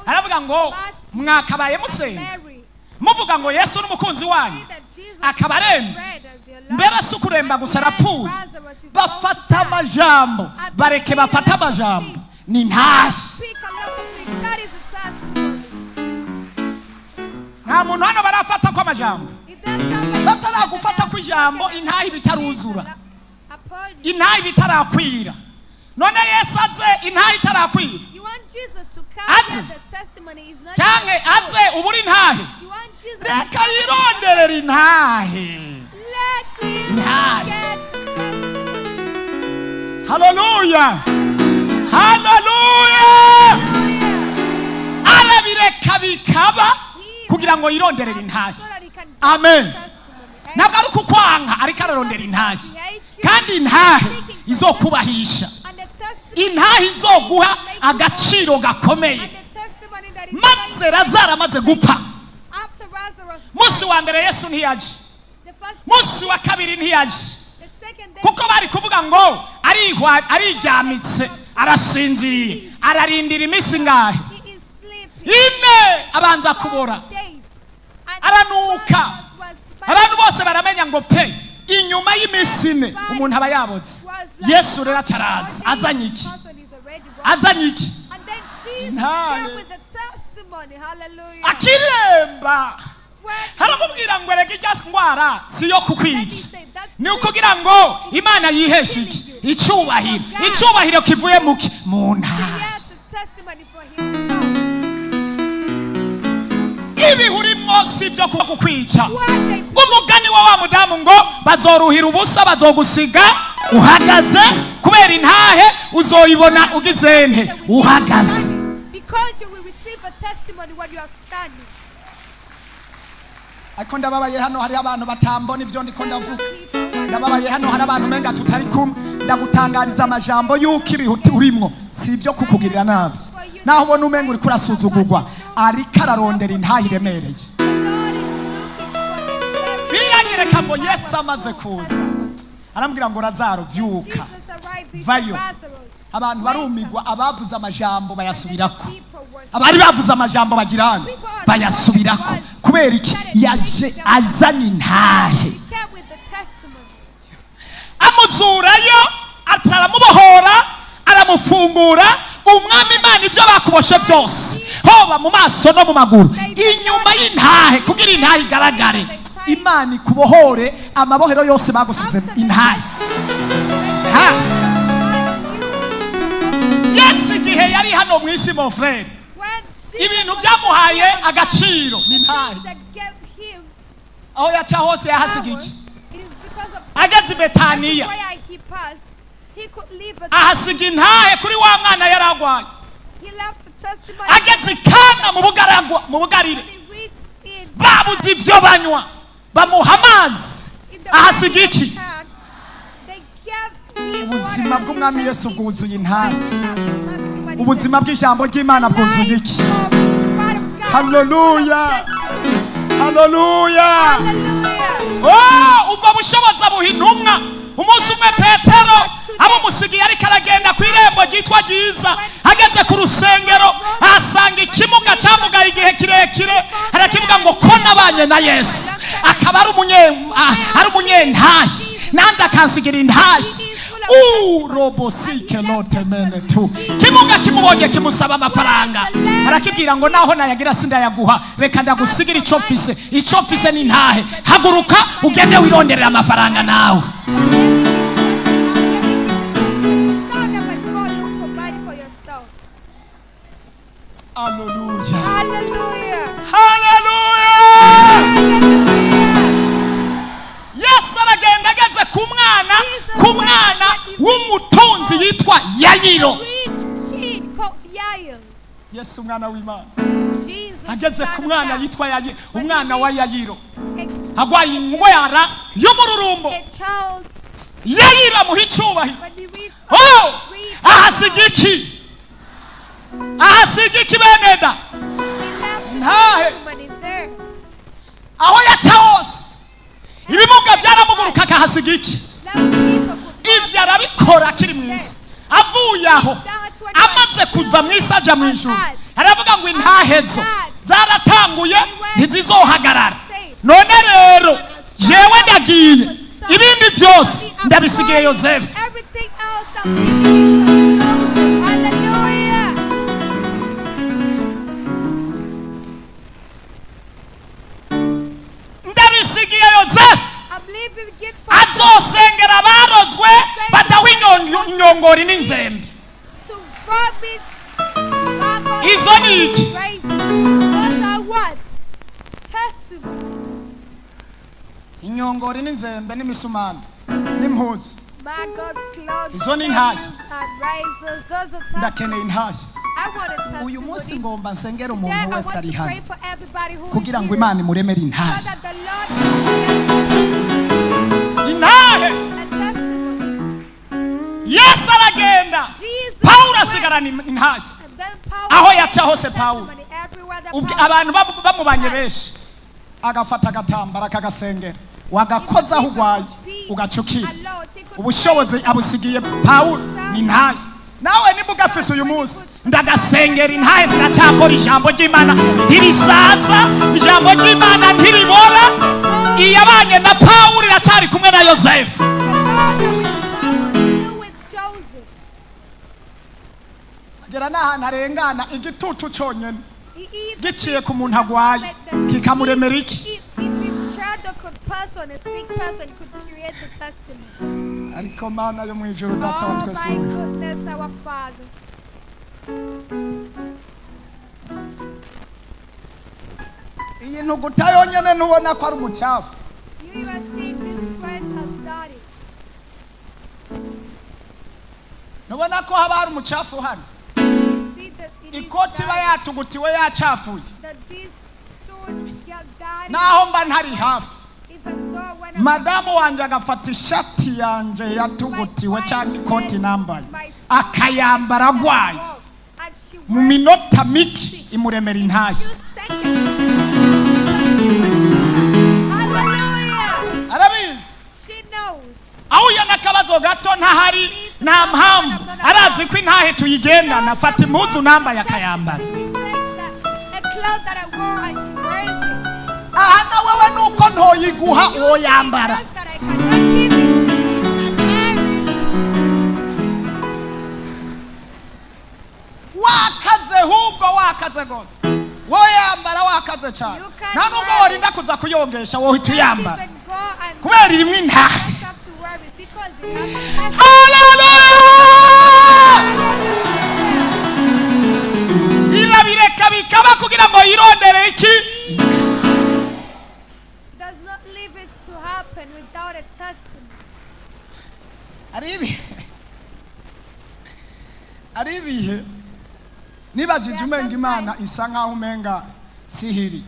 Aravuga ngo: "Mwakabaye musenga, Mary, muvuga ngo Yesu n'umukunzi wanyu, that Jesus akaba arembye. friend of your Lord. Mbere si ukuremba gusa, arapfuye." Lazarus is about to Bafata die. amajambo, bareke bafate amajambo, ni ntahe. Speak a lot of things. That is a testimony. Nta muntu hano barafata ko amajambo. If there's somebody Bataragufata ku ijambo, intahe ibitaruzura, upon you, intahe ibitarakwira. None Yesu aze intahe itarakwira? you want Jesus to come Aze. and the testimony is not Canke aze ubura intahe? You want Jesus Reka yironderera intahe. Let him Ntahe. get a testimony. Haleluya, haleluya! Hallelujah. Arabireka bikaba kugira ngo yironderere intahe. So that he can get Amen. a testimony. Ntabwo ari ukukwanga, ariko ararondera intahe, kandi intahe izokubahisha, And the testimony intahe izoguha agaciro gakomeye. and the testimony that is Maze Lazaro amaze gupfa, after Lazarus munsi wa mbere Yesu ntiyaje, the first munsi wa kabiri ntiyaje, the second day kuko bari kuvuga ngo ariryamitse, arasinziriye, ararindira iminsi ngahe? He is sleeping. 4. Abanza kubora, Days. And aranuka. Lazarus was Abantu bose baramenya ngo pe inyuma y'iminsi 4 umuntu aba yabotse. Yesu rero acaraza azanye iki? Azanye iki? And then Jesus Ntahe. came with the testimony. Hallelujah. Akiremba, When haramubwira ngo: "Erega ijya ndwara si yo kukwica, ni ukugira ngo Imana yiheshe iki? Icyubahiro." Icyubahiro kivuye muki? Mu ntahe. he had the testimony for himself. Ibihe urimo si ibyo kukwica. What they Umugani wa wa mudamu ngo bazoruhira ubusa, bazogusiga uhagaze, kubera intahe uzoyibona ugize nte? Uhagaze. Because you will receive a testimony when you are standing. Ariko ndababaye, hano hariho abantu batambona ibyo ndiko ndavuga. Ndababaye, hano hari abantu umenga tutari kumwe. Ndagutangariza amajambo y'uko ibihe urimwo si ibyo kukugirira nabi. Naho ubona umenga uriko urasuzugurwa, ariko ararondera intahe iremereye. The Lord is looking for a very Biranyereka ngo Yesu amaze kuza, arambwira ngo: "Lazaro, vyuka." Jesus arrived with Vayo. Lazarus. Abantu barumigwa, abavuze amajambo bayasubirako. People were Abari bavuze amajambo bagira hano bayasubirako. Kubera iki? Yaje azanye intahe. He came with the testimony. Amuzurayo, aca aramubohora, aramufungura. Umwami Imana, ibyo bakuboshe byose, hoba mu maso no mu maguru, inyuma y'intahe, kugira intahe igaragare, Imana ikubohore amabohero yose bagusize. Intahe ha Yesu igihe yari hano mu isi, mon frère, When Jesus ibintu was byamuhaye here on earth, agaciro ni ntahe. that gave him Aho yaca hose yahasiga power, iki? it is because of Ageze i Betaniya, where he passed, he could leave a ahasiga intahe kuri wa mwana yari agwaye. He left a testimony. Ageze i Kana mu bugaragwa, mu bugarire, When he reached in babuze ibyo banywa, bamuha amazi, in the ahasiga valley of iki? Can, they gave him Ubuzima water. bw'Umwami Yesu bwuzuye intahe. He left a testimony. Ubuzima bw'ijambo ry'Imana bwuzuye iki? Hallelujah. Haleluya! Hallelujah. Oh, ubwo bushobozi abuha intumwa. Umunsi umwe Petero abumusigiye, ariko aragenda ku irembo ryitwa Ryiza. Ageze ku rusengero ahasanga ikimuga cyamugaye igihe kirekire. Arakivuga ngo ko nabanye na Yesu, akaba ari umunyentashi, nanjye akansigira intashi urobosike lote mene tu. Kimuga kimubonye kimusaba amafaranga. Arakibwira ngo naho nayagira sindayaguha, reka ndagusigira icyo mfise. Icyo mfise ni ntahe. Haguruka ugende wironderera amafaranga nawe. Stand up and go look for money for yourself. Haleluya! Hallelujah. Haleluya! Hallelujah. Yesu aragenda, ageze ku mwana w'umutunzi yitwa Yayiro. Rich kid called Yair. Yesu umwana w'Imana Jesus, ageze son ku of mwana God, yitwa Yayiro, umwana wa Yayiro a, agwaye indwara y'umururumbo. a child, Yayiro amuha icyubahiro. when he reached Oh! reached Ahasiga iki? Ahasiga iki, beneda? he left the Ntahe. testimony there. Aho yaca hose ibimuga byaramuguruka. Akahasiga iki? Left people could Ibyo arabikora akiri mu isi. Avuye aho, amaze kuva mu isi aja mu ijuru, aravuga ngo intahezo zaratanguye, ntizizohagarara. None rero jewe ndagiye, ibindi byose ndabisigiye Yosefu. Everything else I'm leaving it to Joseph. Hallelujah. Ndabisigiye Yosefu. I'm leaving it for Azosengera abarozwe badaho inyongori n'inzembe. To vomit. Izo ni iki? Those are what? Testimonies. Inyongori n'inzembe n'imisumari n'impuzu. My God's clouds Izo ni intahe. and rises. Those are testimonies. Ndakeneye intahe. I want a testimony. Uyu munsi ngomba nsengera Today, umuntu I wese want ari to hano pray for everybody who kugira is ngo here, Imana imuremere so intahe. that the Lord can Intahe. give a testimony. Yesu aragenda, Jesus Pawulo went, asigarana intahe. and then Paul Aho gave yaca hose Pawulo. testimony everywhere that Ubwo Paul abantu bamubanye benshi, agafata agatambara akagasengera, wagakoza aho urwaye ugaca ukira. alone, he could Ubushobozi abusigiye Pawulo ni intahe. Nawe niba ugafise uyu munsi, ndagasengera. Intahe ziracyakora. Ijambo ry'Imana ntirisaza, ijambo ry'Imana ntiribora. Iyabanye na Pawulo iracyari kumwe na Yosefu. The God that with Paul is still with Joseph. Agera n'ahantu arengana, igitutu cyonyine He even giciye ku muntu agwaye kikamuremera iki? If his shadow could pass on a sick person, could create a testimony. Ariko Mana yo mu ijuru, Data wa Oh twese, my goodness, our Father. iyi ntuguta yonyine ntubona ko ari umucafu? You are seeing this sweat has started. Ntubona ko haba hari umucafu hano? You see that it is Ikoti iba dirty, yatugutiwe, yacafuye. that these suits get dirty, Naho mba ntari hafi, even though when I'm madamu wanjye agafata ishati yanjye yatugutiwe cyangwa ikoti nambaye akayambara agwaye, and she mu wears minota mike imuremera intahe. few seconds. Hallelujah. Arabizi. She knows. Ahuye n'akabazo gato ntahari, nta mpamvu, arazi ko intahe tuyigendana, afata impuzu nambaye akayambara. She takes that, a cloth that I wore and she wears it. Aha na wewe nuko ntoyiguha woyambara. Clothes that I cannot give it to you. You can wear it. Wakaze, hubwo wakaze rwose, woyambara wakaze cyane. Nta nubwo warinda kuza kuyongesha, wohita uyambara Even go and kubera irimo intahe. don't have to wear it because it has a Haleluya! testimony. iki? Does not leave it to happen without a testimony. Ari ibihe nibajije umenga Imana isa nkaho umenga sihiri.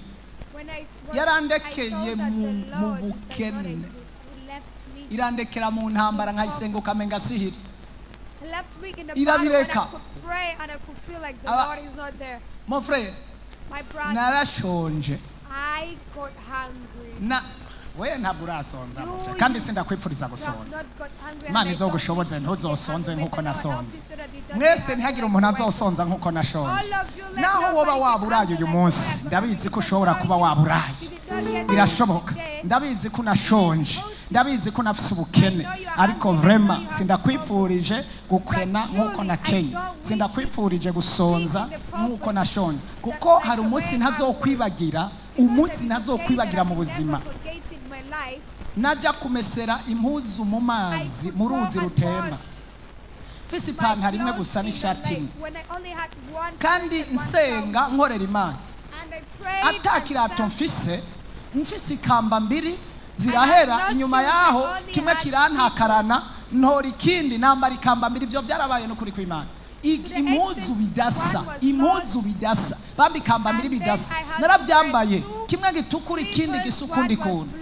When I was, Yarandekeye I saw that mu- the mu Lord does not bukene. exist, who left me. Irandekera mu ntambara nkayisenga ukamenga sihiri. He left me in the battle when I Irabireka. could pray and I could feel like the Aba- Lord is not there. Mon frère, My brother, narashonje. I got hungry. Na we ntabwo urasonza, mon frère, You- kandi sindakwipfuriza You have gusonza. not got hungry and Imana I don't izogushoboze wish you to get ntuzosonze hungry. May nk'uko the Lord help nasonze. you so that you don't Mwese get hungry ntihagire like umuntu I went. azosonza nk'uko nashonje. All of you let Naho woba nobody waba get uraye hungry uyu like munsi, I got ndabizi ko hungry. ushobora kuba waba uraye. If you don't get Birashoboka. today, Ndabizi ko unashonje, ndabizi ko unafise ubukene, ariko vraiment sindakwipfurije gukena nk'uko nakenye, sindakwipfurije gusonza nk'uko nashonje, kuko hari umunsi ntazokwibagira, umunsi ntazokwibagira mu buzima. Najya kumesera impuzu mu mazi, mu ruzi rutemba, mfise ipantaro imwe gusa n'ishati imwe, kandi nsenga nkorera Imana ata kirato mfise, mfise ikamba mbiri zirahera inyuma yaho, kimwe kirantakarana, ntora ikindi nambara ikamba mbiri. Ibyo byarabaye n'ukuri kw'Imana. Impuzu bidasa, impuzu bidasa, bamba ikamba mbiri bidasa, narabyambaye, kimwe gitukura ikindi gisa ukundi kuntu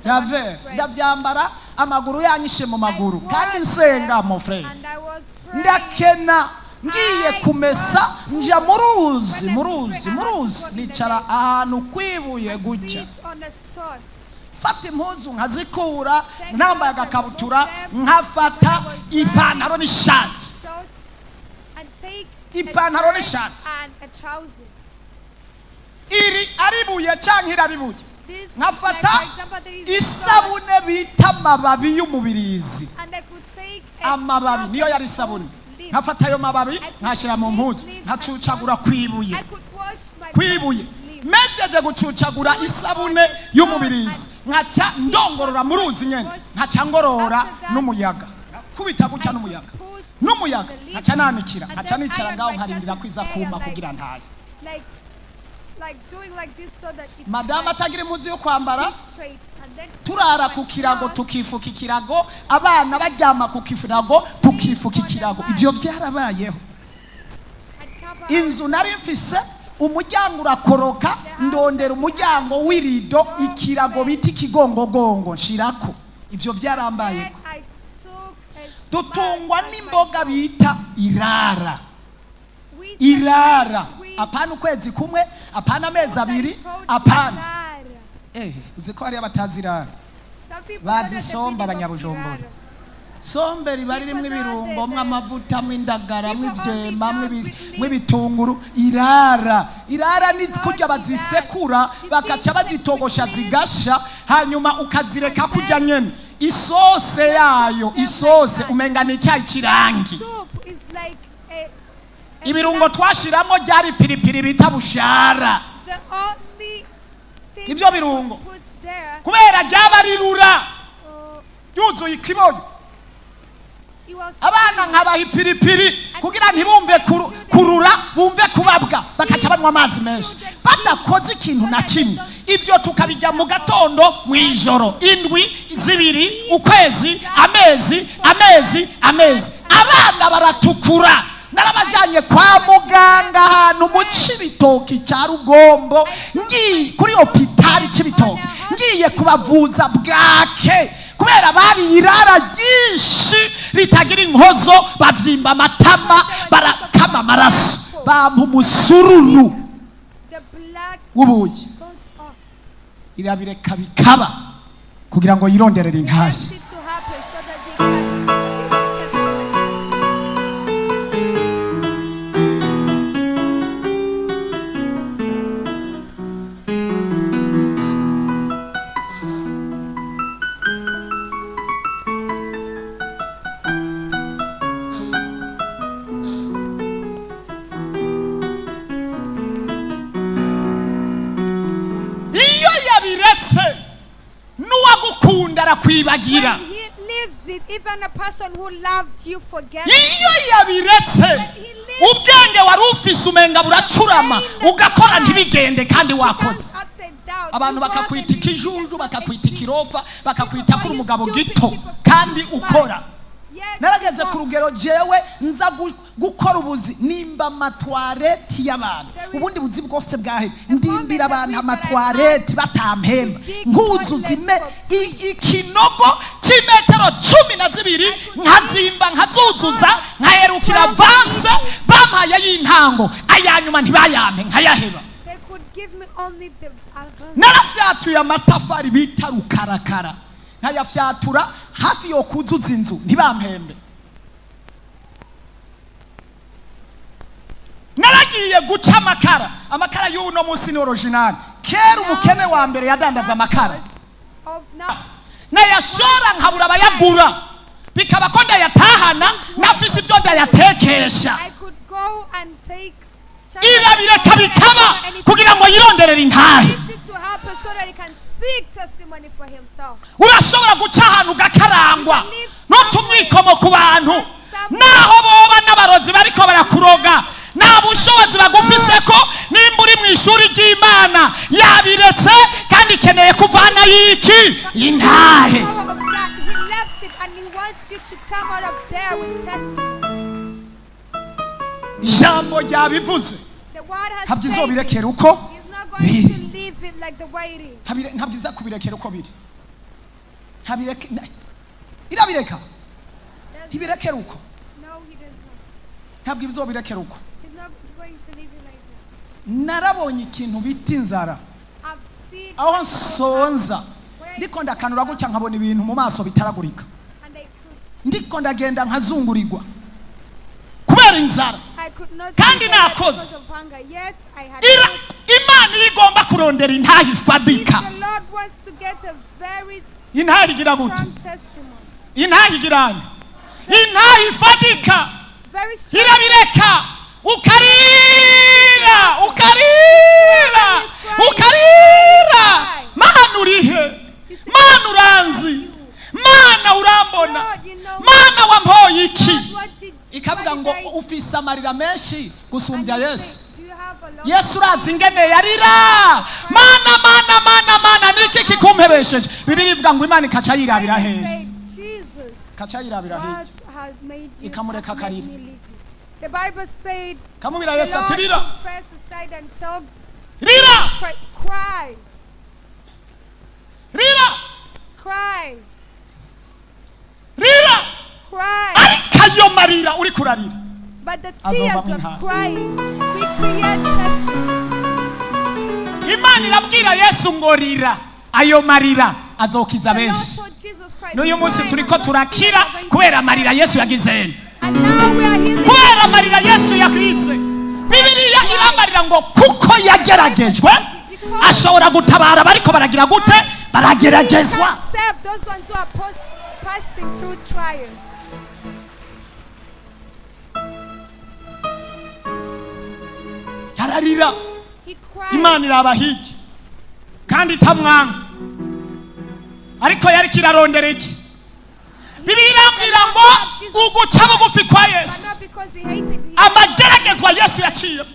jave, ndavyambara amaguru yanyishe mu maguru kandi nsenga. Mon frère, ndakena, ngiye kumesa, nja mu ruzi, mu ruzi, mu ruzi, nicara ahantu kwibuye gutya, fata impuzu nkazikura, nambaye agakabutura, nkafata ipantaro n'ishati, ipantaro n'ishati. Iri aribuye canke iraribuye, nkafata isabune bita amababi y'umubirizi, amababi niyo yari isabune, nkafata ayo mababi nkashyira mu mpuzu, nkacucagura kwibuye, kwibuye. Mejeje gucucagura isabune y'umubirizi, nkaca ndongorora mu ruzi nyene, nkaca ngorora n'umuyaga, kubita guca n'umuyaga, n'umuyaga, nkaca nanikira, nkaca nicara ngaho nkarindira kwiza kuma kugira ntaye. Madamu atagira impuzu yo kwambara, turara ku kirago tukifuka ikirago, abana baryama ku kirago tukifuka ikirago. Ivyo byarabayeho. Inzu nari mfise umuryango urakoroka, ndondera umuryango w'irido, ikirago bita ikigongogongo nshirako. Ivyo byarambayeko. Dutungwa n'imboga bita irara, irara, apana ukwezi kumwe, apana amezi 2, apana. Uzi ko hariyo abatazi irara? Bazi isombe abanyabujumbura. Sombe riba ririmwo ibirungo, mw'amavuta, mw'indagara, mw'ivyema, mw'ibitunguru. Irara, irara ni kurya bazisekura bakaca bazitogosha zigasha, hanyuma ukazireka kurya nyene isose yayo, isose umenga ni icyayi kirangi. Ibirungo twashiramo ryari piripiri bita bushara, nivyo birungo, kubera ryaba rirura ryuzuye ikiboyo. Abana nkabaha ipiripiri kugira ntibumve kurura, bumve kubabwa, bakaca banywa amazi menshi badakoze ikintu na kimwe. Ibyo tukabijya mu gatondo, mu ijoro, indwi 2, ukwezi, amezi, amezi, amezi, abana baratukura. Narabajanye kwa muganga ahantu mu Cibitoki cya Rugombo, ngiye kuri hopitali Cibitoki, ngiye kubavuza bwake kubera bari irara ryinshi ritagira inkozo, bavyimba amatama, barakama amaraso, bampa umusururu w'ubuyi. Irabireka bikaba kugira ngo yironderere intashyi. Iyo yabiretse n'uwagukunda arakwibagira. When he leaves it, even a person who loved you forgets. Iyo yabiretse Ubwenge wari ufise umenga buracurama, ugakora ntibigende kandi wakoze. Becomes upside down. Abantu You walk bakakwita and you ikijuju, cannot bakakwita exist. ikirofa, bakakwita People kuri call you umugabo stupid, gito people call kandi you ukora. bad. Yet Narageze you ku walk. rugero jewe nza gukora ubuzi nimba amatwareti y'abantu, ubundi buzi bwose bwaheze, ndimbira abantu amatwareti batampemba, nkuzuza Ikinogo cy'imetero 12 nkazimba nkazuzuza, nkaherukira avanse bampaye y'intango, ayanyuma ntibayampe nkayaheba. They could give me only the advance. Narafyatuye amatafari bita rukarakara, nkayafyatura hafi yo kuzuza inzu, ntibampembe. Naragiye guca amakara. Amakara y'ubu no munsi ni original. Kera umukene wa mbere yadandaza amakara. Of now, Nayashora nkabura abayagura, bikaba ko ndayatahana nafise ibyo ndayatekesha. I could go and take Irabireka bikaba kugira ngo yironderere intahe. Needs it to happen so that he can seek testimony for himself. Urashobora guca ahantu ugakarangwa n'utumwikomo ku bantu, naho boba n'abarozi bariko barakuroga, nta bushobozi bagufise ko nimba uri mu ishuri ry'Imana yabiretse kandi ikeneye kuvana y'iki intahe. Power of God, he left it and he wants you to come out of there with testimony. Ijambo ryabivuze. The word has Ntabwo said it. izobirekera uko He's not going biri. to leave it like the way it is. Ntabwo iza kubirekera uko biri. Ntabireke irabireka. Ntibirekera uko. No, he does not. Ntabwo izobirekera uko. He's not going to leave it like that. Narabonye ikintu bita inzara, I've seen aho nsonza where ndiko ndakanura gutya nkabona ibintu mu maso bitaragurika, and I could ndiko ndagenda nkazungurirwa kubera inzara. I could not Kandi see better nakoze. because of hunger. Yet I had Ira not. Imana iyo igomba kurondera intahe If ifadika, the Lord wants to get a very intahe igira gute? strong testimony, Intahe igirane intahe ifadika, very strong irabireka ukarira, ukarira, ukarira: "Mana, urihe? Mana, uranzi? Mana, urambona? Mana, wampoye iki?" Lord, what did Ikavuga what ngo did I ufise amarira menshi And gusumbya you Yesu. say, "Do you have a lot?" Yesu urazi ingene yarira: "Mana, Mana, Mana, Mana, niki kikumpebesheje?" Bibiri ivuga ngo Imana ikaca yirabira Bible hehe? said, Jesus, Ikaca yirabira hirya. God has made you Ikamureka made akarira. me leave you. The Bible said Kamubwira the Yesu ati Lord rira, confessed aside and tell rira, Christ, cry, rira, cry, rira. Cry. Ariko ayo marira uri kurarira But the Azova tears of minha. crying, we create testimony. Imana irabwira Yesu ngo rira, ayo marira azokiza The Lord benshi. told Jesus Christ, N'uyu munsi "Cry, turiko and those tears turakira are going to kubera amarira Yesu yagize. And now we are healing. Kubera amarira Yesu yagize, Bibiliya iramarira ngo kuko yageragejwe ashobora gutabara bariko baragira gute? Barageragezwa. He can save those ones who are passing through trials. Yararira. He cried. Imana iraba hirya kandi itamwanga, ariko yariko irarondera iki? Bibiliya irambwira ngo uguca bugufi kwa But Yesu, not because he hated him. amageragezwa Yesu yaciyemo,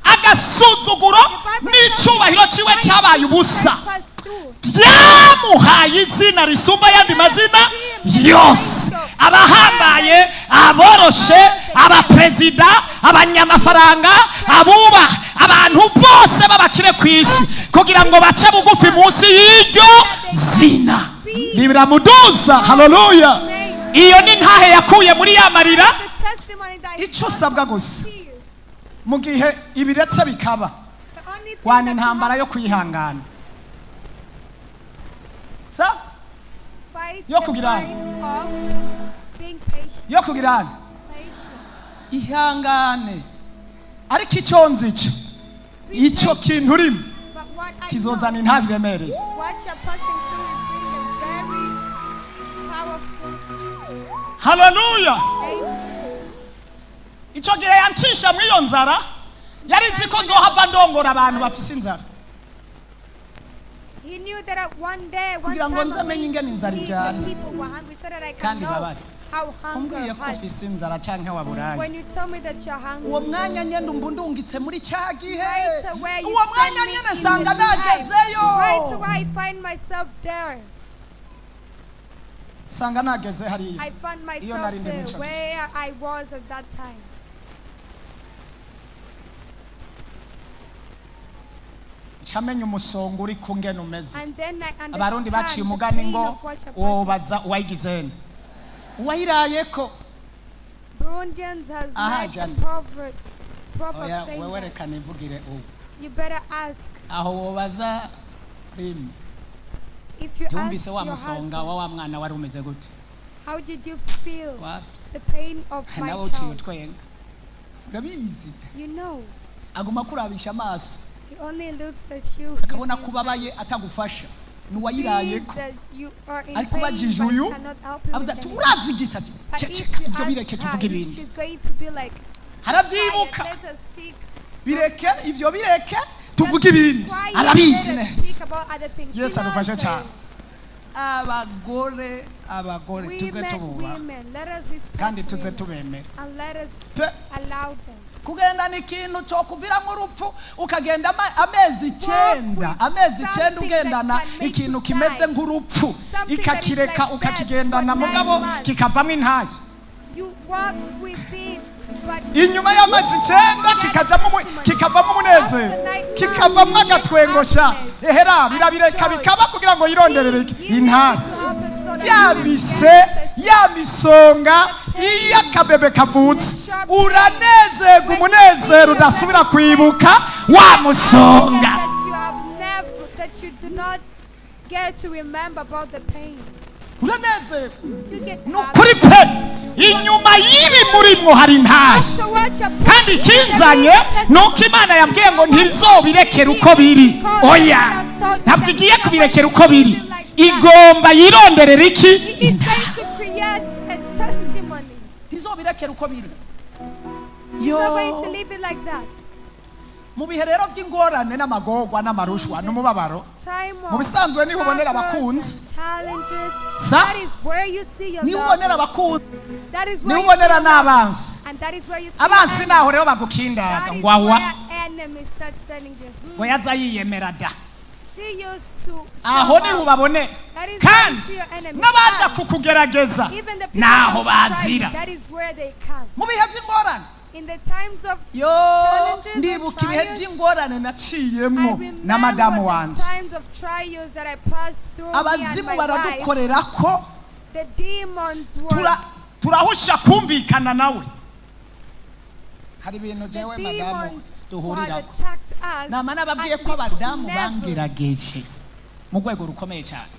agasuzuguro n'icyubahiro ciwe cyabaye ubusa, Passed through. byamuhaye izina risumba ayandi mazina yose. Abahambaye, aboroshe, abaperezida, abanyamafaranga, abubaha abantu bose b'abakire ku isi, kugira ngo bace bugufi munsi y'iryo zina biramuduza. Haleluya! Iyo ni ntahe yakuye muri ya marira. The testimony that he Icyo usabwa gusa tears. Mu gihe ibiretse bikaba, The only thing wana that you intambara have yo kwihangana sa fight yo the kugira fight of being patient. Yo kugira Patient. ihangane. Ariko icyo nzi cyo, Be icyo patient. kintu urimo But what I kizozana know, intahe iremereye. what you're passing through will bring a very powerful Haleluya! amen. Icyo gihe yancisha muri iyo nzara, yari nzi ko nzohava ndongora abantu bafise inzara. He knew that at one day, one Kugira ngo time nze I'm menye going ingene to inzara meet iryana. the people who are hungry so that I can Kandi know babaze. how hunger Umbwiye ko hurts. ufise inzara canke waburaye, When you tell me that you're hungry, Uwo mwanya nyene umva undungitse muri cya gihe. right away you Uwo mwanya send me nyene in nsanga the time. nagezeyo. Right away I find myself there. nsanga nageze hariya. I found Iyo myself nari ndi there muri ico gihe. where I was at that time. Ncamenya umusonga uri ku ngene umeze. And then I Abarundi understand baciye the umugani pain ngo of what a person. wobaza uwayigizene uwayirayeko. Burundians has Aha, made a Jane. proverb Oya, saying wewe that. reka nivugire ubu. You better ask Aho wobaza rimwe. if you ask Ntiwumvise wa your musonga husband, wa wa mwana wari umeze gute? how did you feel Wapi? the pain of my Nawe uciye child? utwenga. Urabizi. You know, Aguma kurabisha amaso. he only looks at you. Akabona with his kubabaye atagufasha. eyes, Nuwayirayeko. sees that you are in Ariko pain, ubajije but uyu, cannot help you avuze with ati anything. urazi igisa ati But if ceceka you ibyo ask bireke tuvuge her, ibindi. she's going to be like, Harabyibuka. "Quiet, let us speak. Bireke ibyo bireke tuvuge ibindi. Quiet, Arabizi let us neza. speak about other things." She Yesu knows adufashe cyane. them. Abagore, abagore tuze Women, tububaha. women, let us respect Kandi tuze women tubemera. and let us Pe allow them. kugendana ikintu cyo kuviramo urupfu ukagenda amezi 9, with amezi 9 something ugendana that can make ikintu you kimeze die. nk'urupfu, Something that is ikakireka like death ukakigendana for nine mugabo months. kikavamo intayi. You walk with it, but Inyuma y'amezi 9 kikavamo umunezero, kikavamo agatwengosha. Ehera birabireka bikaba kugira ngo yironderere iki? Intayi. Ya mise, ya misonga, iyo akabebe kavutse uranezerwa umunezero udasubira kwibuka wa musonga. That you have never, that you do not get to remember about the pain. Uranezerwa. You get Ni happy. ukuri pe, inyuma y'ibi murimwo hari intayi. After what you're Kandi ikinzanye ni uko Imana yambwiye ngo ntizobirekere uko biri. Oya, ntabwo igiye kubirekera uko biri, igomba yironderera iki? He is going to create a testimony. Ntizobirekera uko biri. He's Yo not going to leave it like that. Mu bihe rero by'ingorane n'amagorwa n'amarushwa n'umubabaro, Time mu of bisanzwe niho ubonera struggles abakunzi. and challenges. Sa- That is where you see your niho love. ubonera abakunzi, That is where niho you see ubonera your love. n'abansi. And that is where you see Abansi your naho rero enemy. bagukindaga That is ngo awa where enemies start sending you. ngo yaza yiyemera da. She used to show Aho niho off. ubabonera. That is where you Kandi see your enemy. n'abaza And kukugerageza even the people naho that try you, bazira. that is where they come. Mu bihe by'ingorane. In the times of Yo challenges and ndibuka ibihe trials, by'ingorane I naciyemwo remember na madamu the wanje. times of trials that I passed through me and Abazimu my wife. baradukorera ko The demons were Turahusha kumvikana nawe. Hari ibintu the jewe madamu demons who had duhurirako. attacked us. Nama nababwiye and ko we could abadamu never Bangerageje mu rwego rukomeye cyane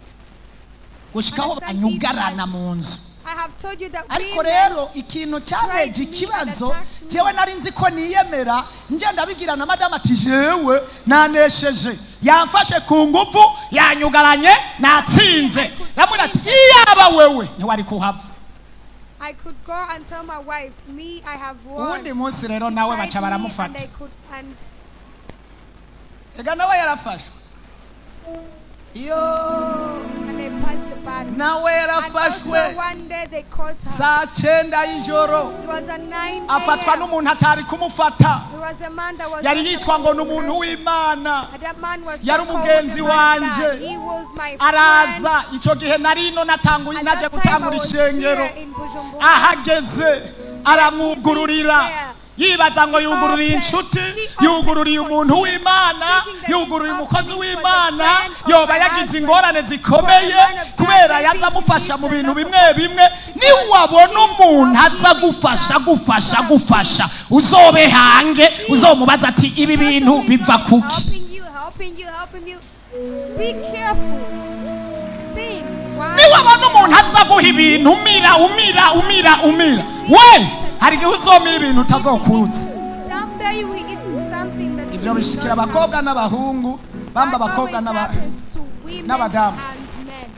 gushikaho Understand banyugarana mu nzu. I have told you that Ariko women rero ikintu cyabeje tried me and ikibazo, attacked me. jewe nari nzi ko niyemera ngenda abibwira na madamu ati jewe nanesheje Yamfashe ku nguvu, yanyugaranye, natsinze. Ndamubwira ati iyaba wewe ntiwari kuhava. I could go and tell my wife, me, I have won. Uwundi munsi rero She nawe tried baca me and baramufata. I could, and Ega nawe yarafashwe iyo and I passed the battle. Nawe And yarafashwe. also one day they caught her. Saa 9 y'ijoro It was at 9 Afatwa a.m. n'umuntu atari kumufata. It was a man that was Yari not yitwa ngo supposed ni to umuntu touch. w'Imana. And that man was Yari so called umugenzi the man of God. wanje. He was my friend. Araza icyo gihe nari ino natanguye At naje that time I gutangura was ishengero. here in Bujumbura. Ahageze aramwugururira, yibaza ngo yugururiye inshuti, yugururiye umuntu w'Imana, yugururiye umukozi w'Imana. Yoba yagize ingorane zikomeye kubera yaza amufasha mu bintu bimwe bimwe. Niwabona umuntu aza gufasha gufasha gufasha, uzobe hange uzomubaza ati ibi bintu Person is biva always kuki? helping you, helping you, helping you. Be careful. Think. Why? Niwabona umuntu aza guha ibintu umira umira umira umira, we hari igihe uzomira ibintu utazokuza. Someday you will eat something that Ibyo you bishikira don't have. abakobwa n'abahungu bamba That abakobwa always n'aba happens to women n'abadamu. and men.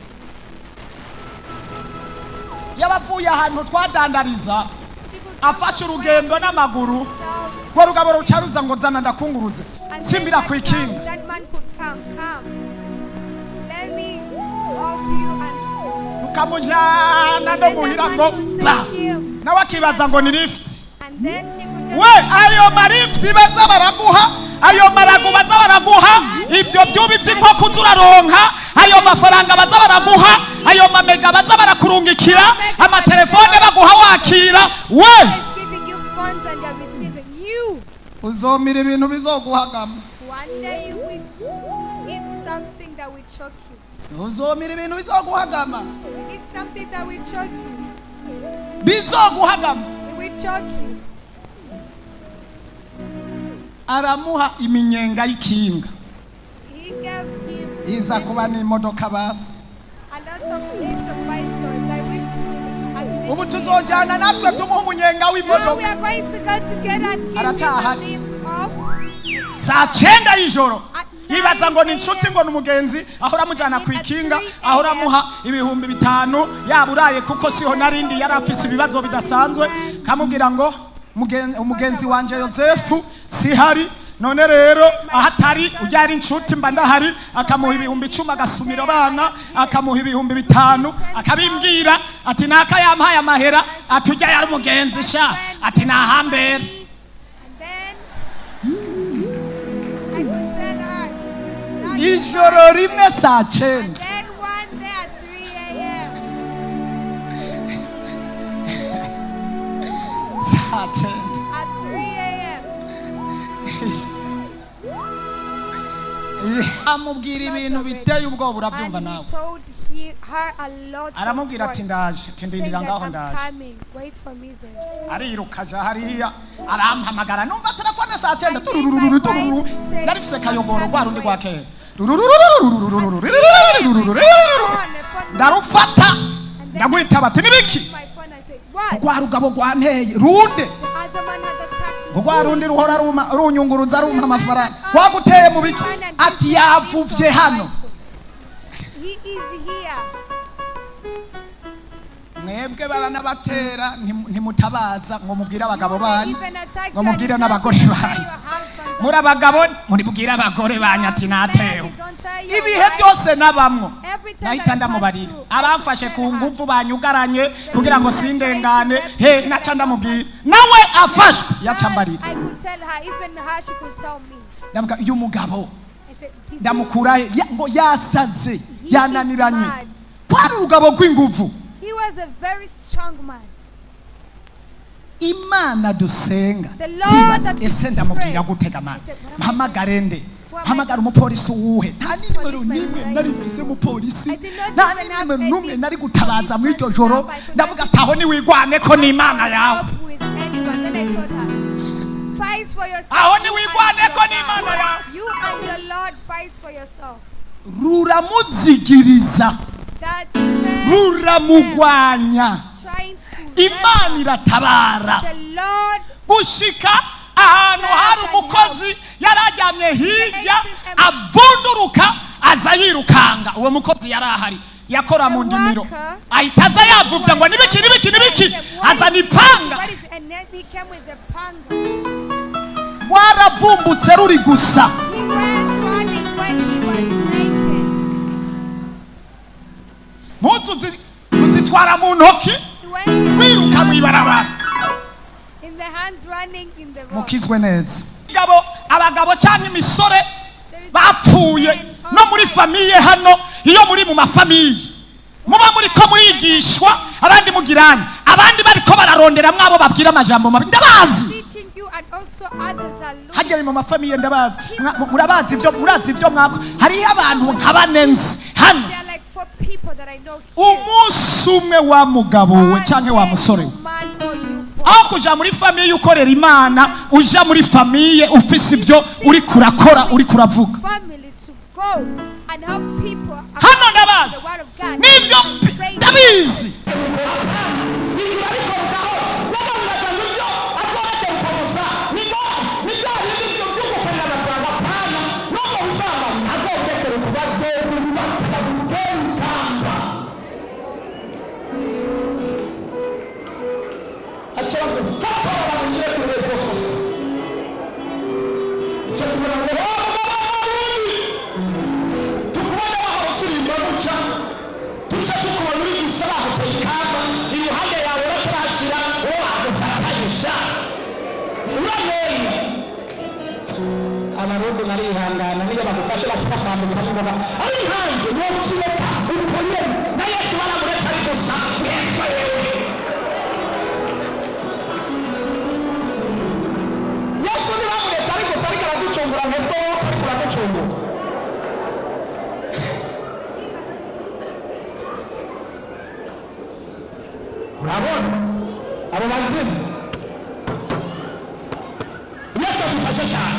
Yabavuye ahantu twadandariza She could come afashe from urugendo where n'amaguru, herself, rwo rugabo ruca ruza ngo nzana ndakunguruze and then simbira that ku ikinga. man could come, come. me help you." And Tukamujana no and that muhira man ngo could ba take him. nawe akibaza ngo ni lift. And then she could just We ayo marifuti baza baraguha, ayo marago baza baraguha, ibyo byubi by'inkoko uza uraronka, ayo mafaranga baza baraguha, ayo mamega baza barakurungikira, amatelefone baguha wakira we is giving you funds and they're receiving you. Uzomira ibintu bizoguhagama. One day you will eat something that will choke you. Uzomira ibintu bizoguhagama. You eat something that will choke you. Bizoguhagama. It will choke you. Aramuha iminyenga y'ikinga. He gave him Iza kuba n'imodoka basi. A lot of little bicycles. I wish to at least. Ubu tuzojyana natwe tumuha umunyenga Now we w'imodoka. are going to go together and give him the Aracyahari. lift off. Saa cyenda y'ijoro yibaza ngo ni inshuti, ngo ni umugenzi, ahora amujyana ku ikinga, ahora amuha 5000 yaba uraye, kuko siho narindi yari afise ibibazo bidasanzwe. Kamubwira ngo umugenzi wanje Yosefu sihari, none rero aho atari ujya ari inshuti mba ndahari. Akamuha 10,000 agasumira abana, akamuha 5000, akabimbwira ati naka yampaye amahera, ati ujya yari umugenzi sha, ati nahambere. And then I could tell her. "Now you Ijoro rimwe saa cyenda. And then one day at 3 a.m. Saa cyenda. At 3 a.m. Amubwira ibintu biteye ubwoba, urabyumva And nawe. he told her a lot of Aramubwira ati words, ndaje, ati saying ndindira that ngaho I'm ndaje. coming. Wait for me there. Ariruka aja hariya, arampamagara, numva telefone saa cyenda And tururururu then my turururu. wife said, Narifise kayogoro rwa rundi rwa kera. Ndarufata, ndagwitaba ati nibiki? My phone, I said, "What?" Rwa rugabo rwanteye runde. The other man had attacked me. Ngo rwa rundi ruhora runyunguruza rumpa amafaranga. Rwaguteye mu biki? Man and Ati his yavuvye hano. He is here. Mwebwe baranabatera ntimutabaza ngo mubwire abagabo banyu, Even attack ngo you and mubwire you don't n'abagore even tell banyu. your husband. Muri abagabo muribwire abagore banyu ati natewe. You don't tell your Ibihe wife. byose nabamwo Every time nahita that I ndamubarira pass through, abamfashe I ku tell her. nguvu banyugaranye kugira ngo sindengane he, naca ndamubwira, nawe afashwe yaca ambarira. I could tell her, even her, she could tell me. Ndavuga uyu mugabo I said, this ndamukura he? Ngo yasaze, He is yananiranye. mad. Kwari urugabo rw'inguvu. He was a very strong man. Imana dusenga. The Lord that Ndibaza, ese we ndamubwira pray. gutega amana I said, "What am I mpamagare nde? Who am I Mpamagara umupolisi uwuhe? Nta n'inimero Policeman, n'imwe right? nari mfise mupolisi. I did not Nta even have n'inimero n'umwe any nari gutabaza muri iryo policeman's joro. number. I could Ndavuga not ati aho aho niwigwane ko ni imana yawe. help with anyone. Then I told her, "Fight for yourself. Aho You and niwigwane your ko ni God. Imana yawe. You and your Lord fight for yourself." Ruramuzigiriza, That man ruramugwanya. trying to Imana iratabara the Lord gushika ahantu hari umukozi yari aryamye hirya, avunduruka aza yirukanga. Uwo mukozi yari ahari yakora mu ndimiro, ahita aza yavuvye ngo nibiki nibiki nibiki, azana ipanga. What is and then he came with the panga. Rwaravumbutse ruri gusa. He went running when he was naked. Mpuzu uzitwara mu ntoki, He went in wiruka mw'ibarabara. in the hands running in the road. Mukizwe neza. Abagabo, abagabo cyangwa imisore There is bapfuye a man no muri famille hano, iyo muri mu ma famille muba muri ko murigishwa, abandi mugirane, abandi bariko bararondera mwabo babwira amajambo mabi, ndabazi. Teaching you and also others are looking. Hagera mu ma famille ndabazi. Murabazi ibyo, murazi ibyo mwako. Hariho abantu nka bane nzi hano. There are like four people that I know here. Umunsi umwe wa mugabo we canke wa musore we, Man or you boy. aho kuja muri famille ukorera Imana, uja muri famille ufise ibyo uri kurakora, uri kuravuga. Family to go and help people Hano according to ndabazi the word of God. nibyo Say ndabizi. Ibyo ariko bigaho n'abantu basanga ibyo azoregera ukomusa nibyo nibyo bindi byo byo gukorera amafaranga pana no mu busambanyi azorekera ukubazo gutanga aca bagufata bagushyire kuri rezo sose icyo tubona ngo tukubona wahawe usirimba. Abarundi barihangana, niyo bagufashe baca bakwambika n'ingoga ari hanze nokireka uko nyene. Na Yesu baramuretse ari gusa mwese wewe. Yesu ntibamuretse ari gusa, ariko araducungura mwese wowe ariko uraducungura. Urabona abo bazimu. Yesu adufashe cyane.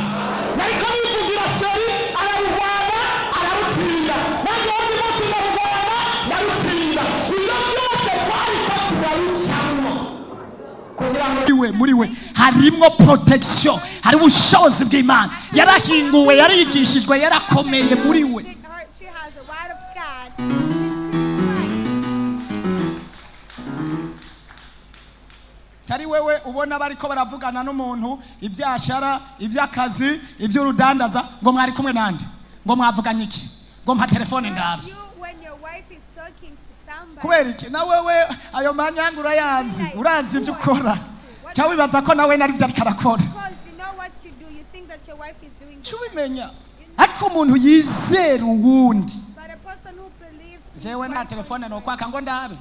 Nariko bivugira seri ararurwana ararutsinda, nanjye wundi munsi ndarurwana ndarutsinda. Ibyo byose twariko turarucamwo kugira ngo Muri we, muri we harimo protection, hari ubushobozi bw'Imana. Yarahinguwe, yarigishijwe, yarakomeye muri we. She has a word of God. She's purified. Cyari wewe ubona bariko baravugana n'umuntu ibyashara, iby'akazi, iby'urudandaza, ngo mwari kumwe nande, ngo mwavuganye iki, ngo mpa telefone ndabe. You, when your wife is talking to somebody, Kubera iki? Na wewe ayo manyanga urayazi, urazi ibyo ukora, cyangwa wibaza ko nawe nari byo ariko arakora? because you know what you do, you think that your wife is doing the Cyo ubimenya, ariko umuntu yizera uwundi. But a person who believes his Jewe nta wife telefone nokwaka ngo ndabe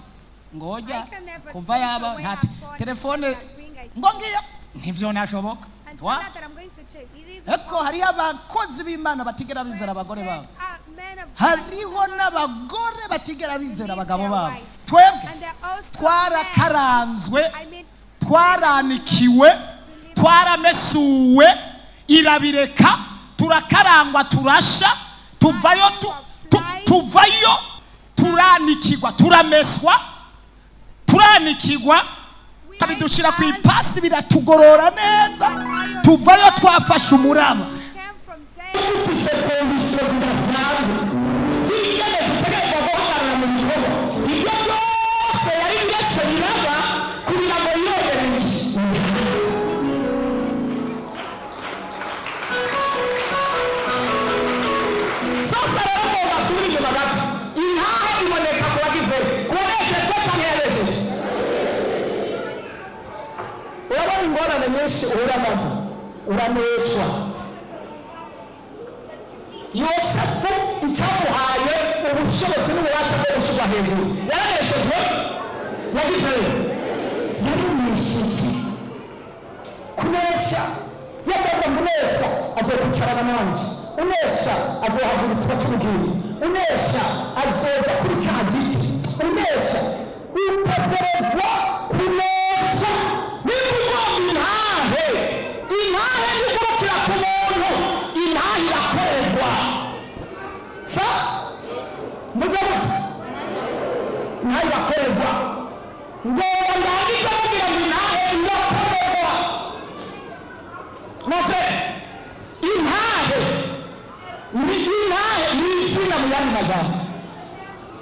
ngojya I can never kuva take yaba away nta her phone telefone and ring I see. ngo ngiyo ntivyo nashoboka. And tell Wa her that I'm going to check. It is Eko hariho abakozi b'Imana batigera bizera abagore babo. Men of God Hariho n'abagore batigera bizera abagabo babo. wives. Twebwe And they're also men. twarakaranzwe, I mean, twaranikiwe, twaramesuwe, irabireka turakarangwa, turasha, tuvayo tuvayo turanikirwa, turameswa, turanikirwa, we bidushira ku are ipasi, biratugorora neza, tuvayo twafashe umuraba. came from there. Dufise conditions zidasanzwe z'ingene dutegerezwa guhagarara mu bikorwa. Ibyo byose yari biretse biraba kugira ngo yiyongere iki. Sasa rero ngo basubire inyuma gato, intahe iboneka ku bagize ku banejejwe canke yanejeje. Urabona ingorane nyinshi uhura nazo, uraneshwa. Yosefu icyamuhaye ubushobozi n'ububasha bwo gushyirwa hejuru, yaraneshejwe, yagize yarinesheje. Kunesha yavuga ngo unesha azokwicarana nanjye, unesha azohagurutsa cy'ubugingo, unesha azoga kuri cya giti, unesha utegerezwa kunesha. Niba ugomba intahe, intahe ntigurukira ku muntu, intahe irakorerwa. Sa mvuze gute? Intahe irakorerwa. Ngomba ndangize mubwira ngo intahe irakorerwa. Maze intahe ni intahe ni izina. Mu yandi magambo,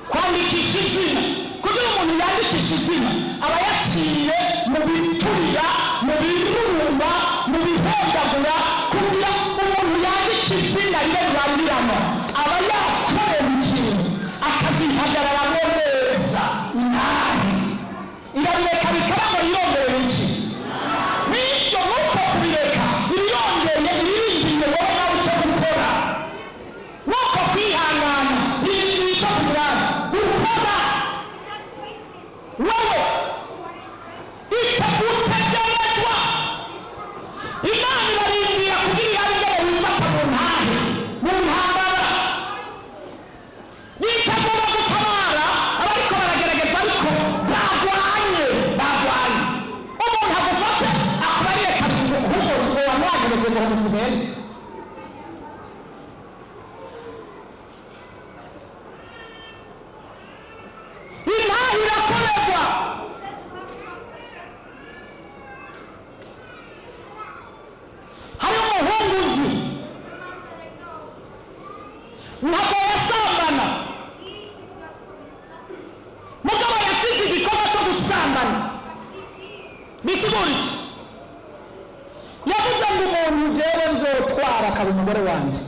kwandikisha izina, kugira umuntu yandikisha izina aba yaciye mu biturira, mu birurumba, mu bihondagura. Kugira umuntu yandike izina ribe rurambirana, aba yakorera ikintu akagihagararamo neza. Intahe irabireka bikaba ngo yiyongerere iki? N'ibyo nuko kubireka ibiyongeye ibirindiriye wowe nawe icyo gukora, nuko kwihangana birindiriye icyo kugira gukora wowe utegerezwa. Imana irarindira kugira iyawe ingene wifata mu ntahe, mu ntambara. Yitegura gutabara abariko barageragezwa, ariko bagwanye, bagwanye. Umuntu agufate akubarire kabiri, ahubwo ngo wamwagereje ngo mutubere. Intahe irakorerwa. Hari umuhungu nzi, ntabwo yasambana, mugabo yagize igikorwa cyo gusambana. Bisigura iki? Yavuze ngo umuntu jewe nzotwara akaba umugore wanjye,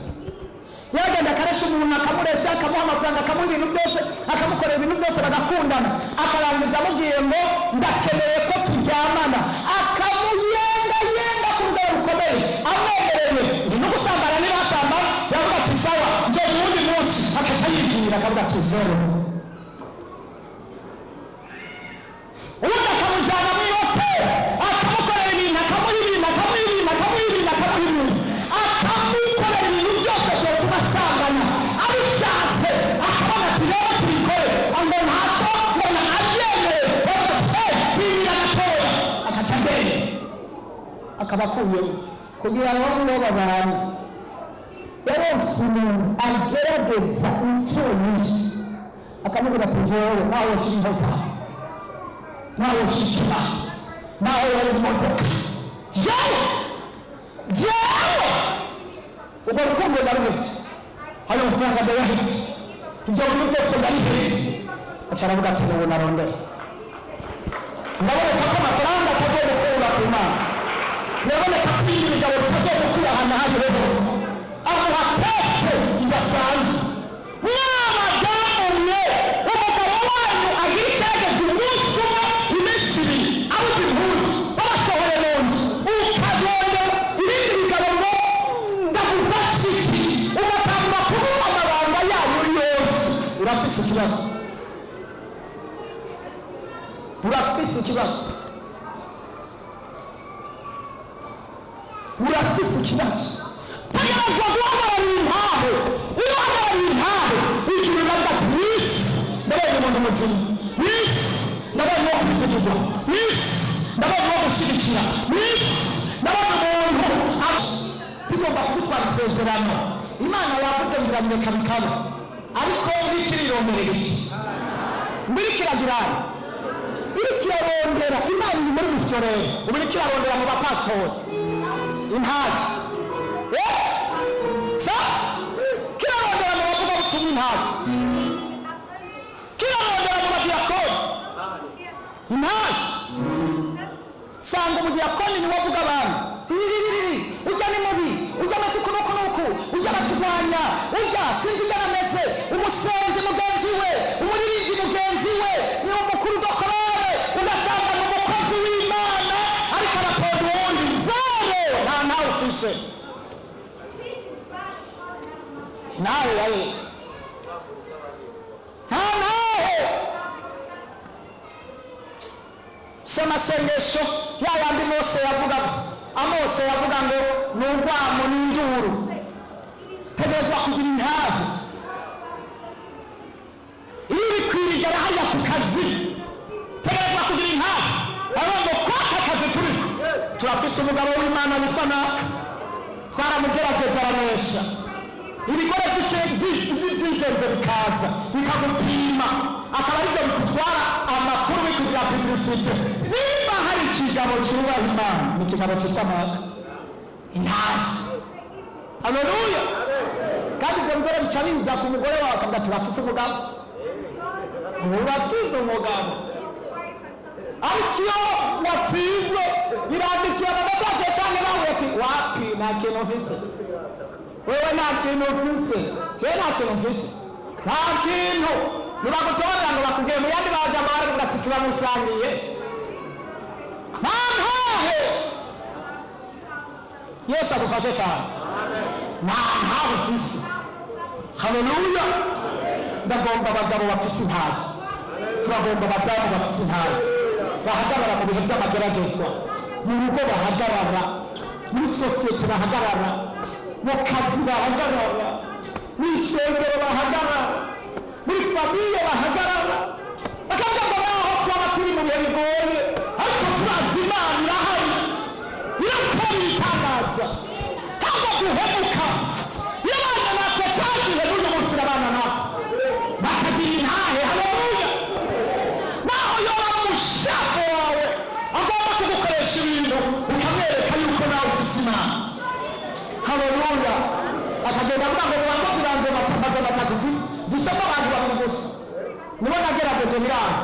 yagenda akareshya umuntu, akamureshya, akamuha amafaranga, akamuha ibintu byose, akamukorera ibintu byose, bagakundana, akarangiza amubwiye ngo ndakeneye ko turyamana, akamuyengayenga ku rugero rukomeye amwemereye. Zero. Ubundi akamujyana muri hoteli, akamukorera ibintu, akamuha ibintu, akamuha ibintu, akamuha ibintu, akamuha ibintu, akamukorera ibintu byose byatuma asangana abishatse. Akabona ati: "Rero tubikore," ngo ntacyo mbona abyemeye. Bavuga ati: "Eh, bibiri agatora," akaca agenda, akaba akuyemo Kugira ngo ngo babane. Yaronse umuntu agerageza inshuro nyinshi, akamubwira ati: "Jewe nawe ushyira inkota, nawe ushyira, nawe wari imodoka, jewe, jewe urwo rukundo ndarufite, hano amafaranga ndayafite, ibyo bintu byose ndabifite." Aca aravuga ati: "Ubu narondera, ndaboneka ko amafaranga atazogukura ku Mana, biraboneka ko ibindi bigabo bitazogukura ahantu aho ariho hose." Amuha test idasanzwe. Mwabadamu mwe, umugabo wanyu agira icyageze umunsi umwe, iminsi 2, abuze impuzu, babasohoye mu nzu, ukagenda ibindi bigabo ngo ndagufasha iki, ugatangura kuvuga amabanga yanyu yose, urafise ikibazo, urafise ikibazo, urafise ikibazo. Tegerezwa guhagararira intahe. Iyo uhagarariye intahe, ijuru riravuga ati: "Mwisi ndabonye umuntu muzima, mwisi ndabonye uwo kwizigirwa, mwisi ndabonye uwo gushyigikira, mwisi ndabonye umuntu." Bigomba kugutwara isezerano. Imana yavuze ngo irabireka bikaba, ariko iriko irironderera iki? Ngo iriko iragirana, iriko irarondera. Imana iri muri misiyoneri ubu, iriko irarondera mu bapasitori intazi. Eh? Sa kirarondera mu bavugabutumwa intazi, kirarondera mu badiyakoni intazi. Sanga umudiyakoni niwe avuga abantu riririririri: "Ujya ni mubi, ujya ameze uku n'uku n'uku, ujya aratugwanya, ujya sinzi ibyo arameze." Umusenzi mugenzi we, umuririmbyi mugenzi we, ni umukuru dokorore, ugasanga ni umukozi w'Imana ariko araponda uwundi. Zero, nta ntawe ufise nawe yawe, nta ntahe. Si amasengesho ya yandi Mose yavuga, Amose yavuga ngo ni urwamo n'induru. Tegerezwa kugira intahe. Iyo uri kwirigara hariya ku kazi, tegerezwa kugira intahe. Aravuga ngo kwaka kazi turiko turafise umugabo w'Imana witwa naka, twaramugerageje aranesha. Ibigore by'ibyigenze bikaza bikagupima, akaba aribyo bikutwara amakuru, bikugira publicité. Niba hari ikigabo cyubaha Imana, ni ikigabo cyitwa naka, intahe. Haleluya! Kandi ibyo bigore bica biza ku mugore wawe, akavuga ati: "Bafise umugabo, urafise umugabo." Ariko iyo watsinzwe, birandikira bagabaje cyane nawe ati: "Wapi, nta kintu mfise, wewe nta kintu ufise, jewe nta kintu mfise, nta kintu." Ntibagutoborera ngo bakubwire mu yandi majambo, baravuga ati: "Turamusangiye, nta ntahe." Yesu agufashe cyane. Nta ntahe ufise. Haleluya! Ndagomba abagabo bafise intahe, turagomba abadamu bafise intahe, bahagarara mu bihe by'amageragezwa, mu rugo bahagarara, muri sosiyete bahagarara, mu kazi bahagarara, mu ishengero bahagarara, muri famille bahagarara, bakavuga ngo naho twaba turi mu bihe bigoye, ariko turazi Imana irahari, irakora ibitangaza, ntabwo duhemuka, yabana natwe cyagihe, n'uyu munsi irabana natwe. Bakagira intahe. Haleluya! Naho yoba ari umushafu wawe, agomba kugukoresha ibintu, ukamwereka yuko nawe ufise Imana. Haleluya! Akagenda avuga ngo mu bakozi banje 300 mfise, mfisemo abantu babiri gusa, nibo nagerageje biranga,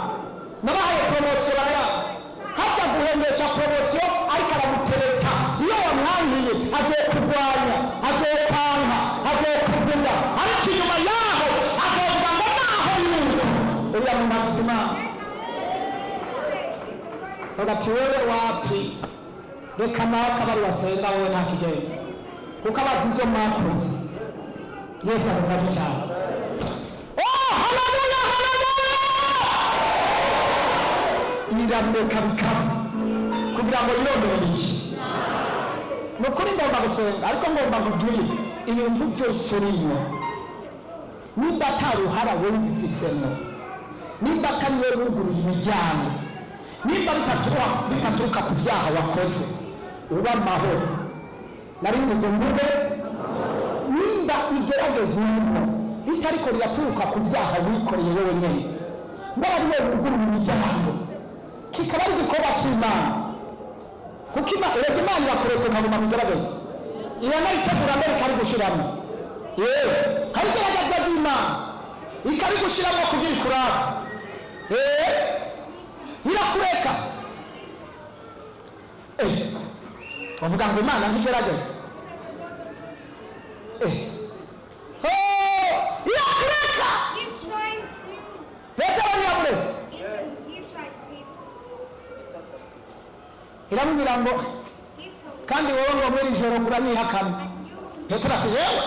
nabahaye promotion barayanga. Hajya guhendesha promotion, ariko aragutereta. Iyo wamwankiye, azokurwanya, azokanka, azokuvuga, ariko inyuma yaho azovuga ngo naho yuko uriya muntu afise Imana. Bagati: "Wewe wapi, reka nawe akabari wasenga, wowe nta kigenda," kuko abazi ibyo mwakoze. Yesu agufashe cyane. Oh, Haleluya, haleluya! Irabireka bikaba kugira ngo yirondere iki? Ni ukuri ngomba gusenga, ariko ngomba nkubwire ibintu byose urimo, nimba atari uruhara wowe ubifisemo, nimba atari wowe wuguruye imiryango, nimba bitaturuka ku byaha wakoze, uba amahoro. Nari mvuze ngube nimba igeragezwa urimo ritariko riraturuka ku byaha wikoreye wowe nyene, ngo ari wowe wuguruye imiryango, kikaba ari igikorwa cy'Imana, kuko erega Imana irakureka ukaguma mu igeragezwa, iranayitegura mbere ikarigushiramo. Yewe, hari igeragezwa ry'Imana ikarigushiramo kugira ikurabe. Irakureka. Bavuga ngo Imana ntigerageza. Oh, irakureka. He tries you. Petero ntiyamuretse. Even he tried Peter. Iramubwira ngo He told kandi wowe ngo muri iri joro ngo uranyihakana. and you Petero ati yewe,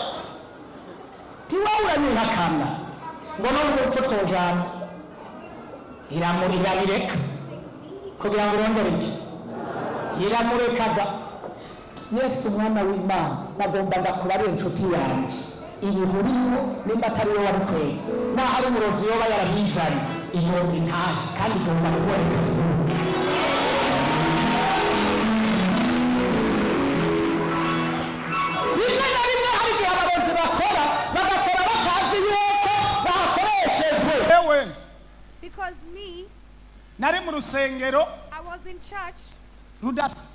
ti wowe uranyihakana, ngo none urupfu twojana. Irabireka kugira ngo urondere iki? Iramurekaga. Yesu umwana w'Imana, nagomba ndakubare inshuti yanjye, ibihurimo nimba atari wowe wabikweze, naho ari umurozi yoba yarabizanye, igomba intahe kandi igomba kuboneka vuba. Rimwe na rimwe hari igihe abarozi bakora, bagakora batazi yuko bakoreshejwe. Ewe, Because me, nari mu rusengero I was in church. rudasa,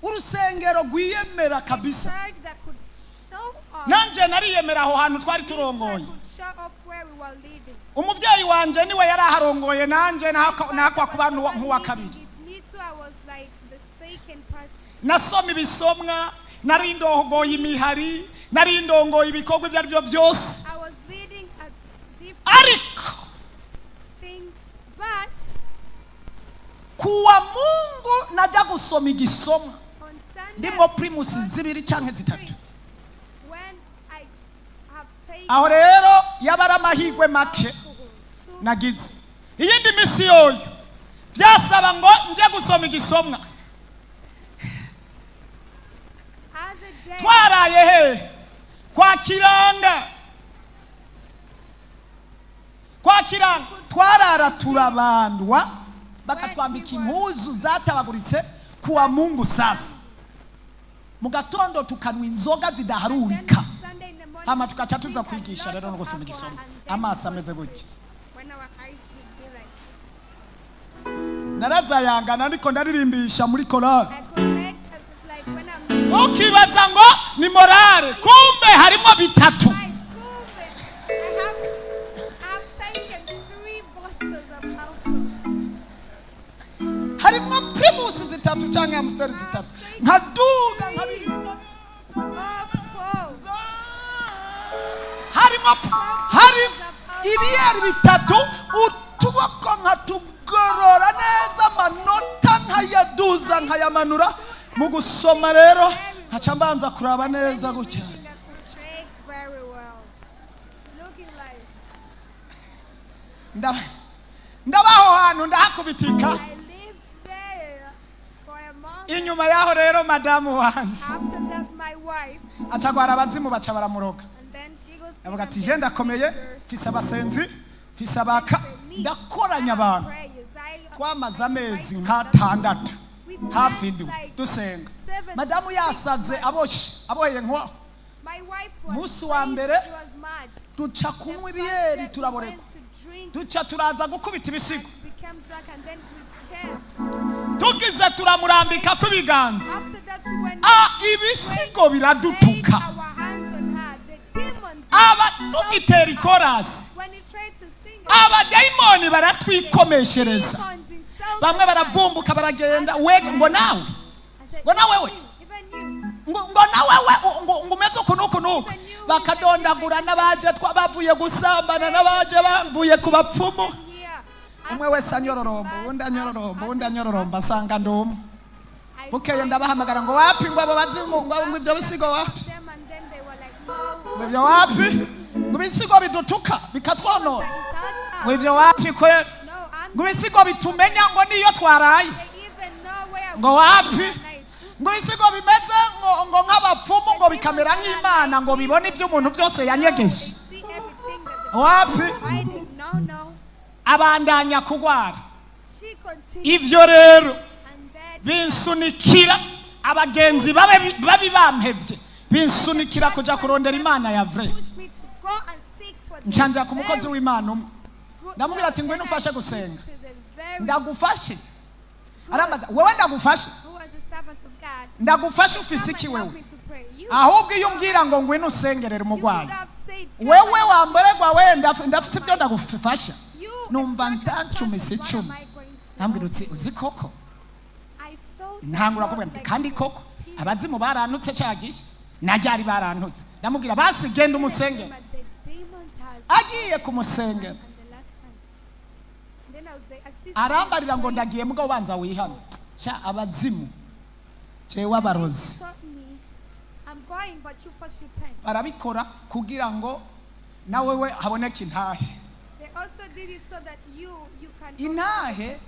urusengero rwiyemera kabisa. Church that could show off. Nanjye nariyemera aho hantu twari Church turongoye. could show off where we were leading. Umubyeyi wanje niwe yari aharongoye, nanjye nakwa kuba The one nk'uwa leading kabiri. it, me too, I was like the second person. Nasoma ibisomwa, nari ndongoye imihari, nari ndongoye ibikorwa ibyo ari byo byose. I was leading at different Ariko things, but kuwa Mungu najya gusoma igisomwa, on Sunday, ndimo Primus zibiri canke zitatu. when I have taken Aho rero yaba ari amahirwe make alcohol to nagize. Iyindi misi yoyo byasaba ngo nje gusoma igisomwa. other day, Twaraye he? Kwa Kiranga, kwa Kiranga Twarara turabandwa, bakatwambika impuzu zatabaguritse. Kuwa Mungu sasa mu gatondo tukanywa inzoga then zidaharurika, Sunday in the morning, hama we tugaca tuza drink a kwigisha lot rero no of gusoma alcohol igisomwa and then amaso we ameze go to gutya. preach. When our eyes would be like this. Narazayangana ariko ndaririmbisha muri korali. I could make as if like when I'm Ukibaza ngo ni morale, kumbe harimo bitatu. my school, but I have taken 3 bottles of alcohol. Harimo Primus zitatu cyangwa Amstel zitatu, nkaduga nkabiririmba. Of course. Harimo hari ibiyeri bitatu, utuboko nkatugorora neza, amanota nkayaduza nkayamanura. Mu gusoma rero nkaca mbanza kuraba neza gutya. I could shake very well. Looking like Ndabaho hantu ndahakubitika. I lived there for a month. Inyuma yaho rero madamu wanje After that, my wife, acagwara abazimu, baca baramuroga. and then she goes sick Avuga and ati then je ndakomeye, mfise abasenzi, mfise abaka, ndakoranya abantu. Twamaze amezi nk'atandatu, hafi indwi, dusenga. Madamu yasaze, aboshye, aboheye nk'uwaho. My wife was Munsi wa crazy, mbere, she was mad. duca The kunywa first ibiyeri, day we turaborekwa, went to drink Duca turaza gukubita ibisigo. and became drunk and then we came. Tugize turamurambika ibiganza. After that we went Ah, ibisigo laid biradutuka. our hands on her. The demons Aba tugitera ikorasi, when he tried to sing abadayimoni baratwikomeshereza. demons insulted Bamwe us. baravumbuka baragenda, we ngo nawe I said, ngo nawe we even you. ngo nawe we ngo umeze uku n'uku n'uku, bakadondagura n'abaje bavuye gusambana, n'abaje bavuye ku bapfumu. Here. Umwe wese anyororomba, uwundi anyororomba, uwundi anyororomba, nsanga ndi umwe. I Bukeye ndabahamagara ngo wapi, ngo abo bazimu, ngo ibyo bisigo wapi, them and then they were like, no. Ngo ibyo wapi. Ngo ibisigo bidutuka bikatwonona, That insults us. ngo ivyo wapi kwera? No, I'm Ngo ibisigo bitumenya ngo niyo twaraye, They even know where ngo we wapi? are at night. Ngo ibisigo bimeze ngo nk'abapfumu, ngo bikamera nk'Imana, ngo bibone ibyo umuntu byose No, yanyegeje. they see everything that the Wapi? people are hiding. No, no. Abandanya kugwara. She continued Ivyo rero and then binsunikira abagenzi babe babi bampevye, binsunikira kuja kurondera Imana ya vrai. pushed me to go and seek for the Nshanja ku mukozi very w'Imana umwe, good ndamubwira ati, Lord. "Ngwino Then I ufashe went gusenga." to the very Ndagufashe. good Arambaza, "Wewe ndagufashe?" who was the servant of God. Ndagufashe ufise Come iki and help wewe? me to pray. You Ahubwo iyo umbwira ngo ngwino usengerere you umurwayi, could have said, "Come wewe and wamboregwa we, ndafise ibyo ndagufasha. You, Numva a drunken ntancumise person, what 10. am I going to Nambwira help uti, you?" "Uzi koko?" I felt Ntangura God kuvuga nti, like "Kandi koko abazimu barantutse cagiye naryari barantutse." Ndamubwira, "Basi genda umusengere." But the demons has Agiye kumusengera, and the last time. And then I was like, at this arambarira ngo, point, "Ndagiye, mugabo banza wihane." Sha, abazimu jewe abarozi taught me, I'm going, but you first repent. barabikora kugira ngo nawe we haboneke intahe. They also did it so that you can also have a Intahe testimony.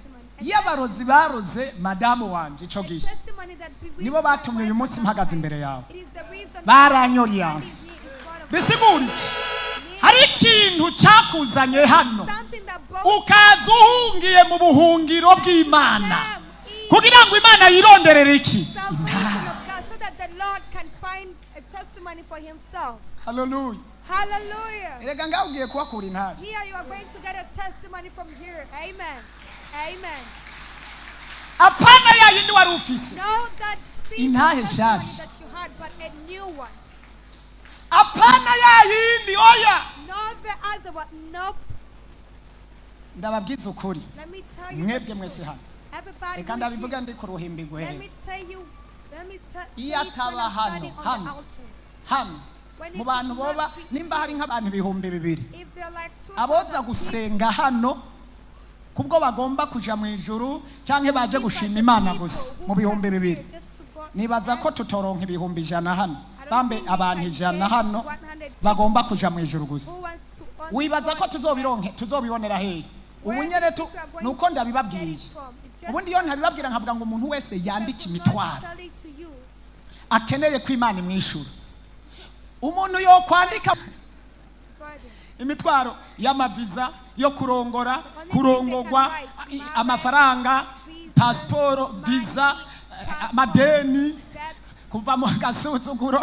A y'abarozi baroze madamu wanje ico a gihe testimony that bewitched nibo my batumye uyu wife munsi at that mpagaze time. imbere yawe. It is the reason Baranyoriyanse. why I'm standing in front of Bisigura iki? Hari ikintu cyakuzanye hano, something that brought you ukaza uhungiye mu buhungiro bw'Imana come is kugira ngo Imana yironderere iki? salvation of God, so that the Lord can find a testimony for himself. Haleluya! Hallelujah. Erega ngaho ugiye kuhakura intahe. Here you are going to get a testimony from here. Amen. Amen. Apana ya yindi wari ufise. Know that same Intahe testimony nshasha. that you had, but a new one. Apana ya yindi, oya. Not the other one. Nope. Ndababwiza ukuri, Let me tell you the mwebwe truth. mwese hano, Everybody reka who is ndabivuga here, ndi ku ruhimbi let guhera. me tell you, let me tell Iyo say it when ataba I'm hano, standing on the hano, altar. hano When mu it bantu could boba not be nimba hari nk'abantu 2000 If they're like two aboza thousand gusenga hano kubwo bagomba kuja mu ijuru canke baje people, gushima the Imana people gusa, who mu come 2000, here just to go nibaza ko and tutoronka 100,000 hano. I don't Bambe think we abantu can 100 get hano 100 people bagomba kuja mu ijuru gusa, who wants to only wibaza go ko and tuzobironke, tuzobibonera hehe? Where Ubu do nyene you tu think we are going nuko to get ndabibabwiye. it from? It just Ubundi iyo ntabibabwira nkavuga ngo umuntu wese I yandike could not imitwaro tell it to you. akeneye ko Imana imwishura, umuntu yokwandika Burden. imitwaro y'amaviza yo kurongora, kurongogwa, amafaranga, pasiporo, viza, amadeni, That kuva mu gasuzuguro,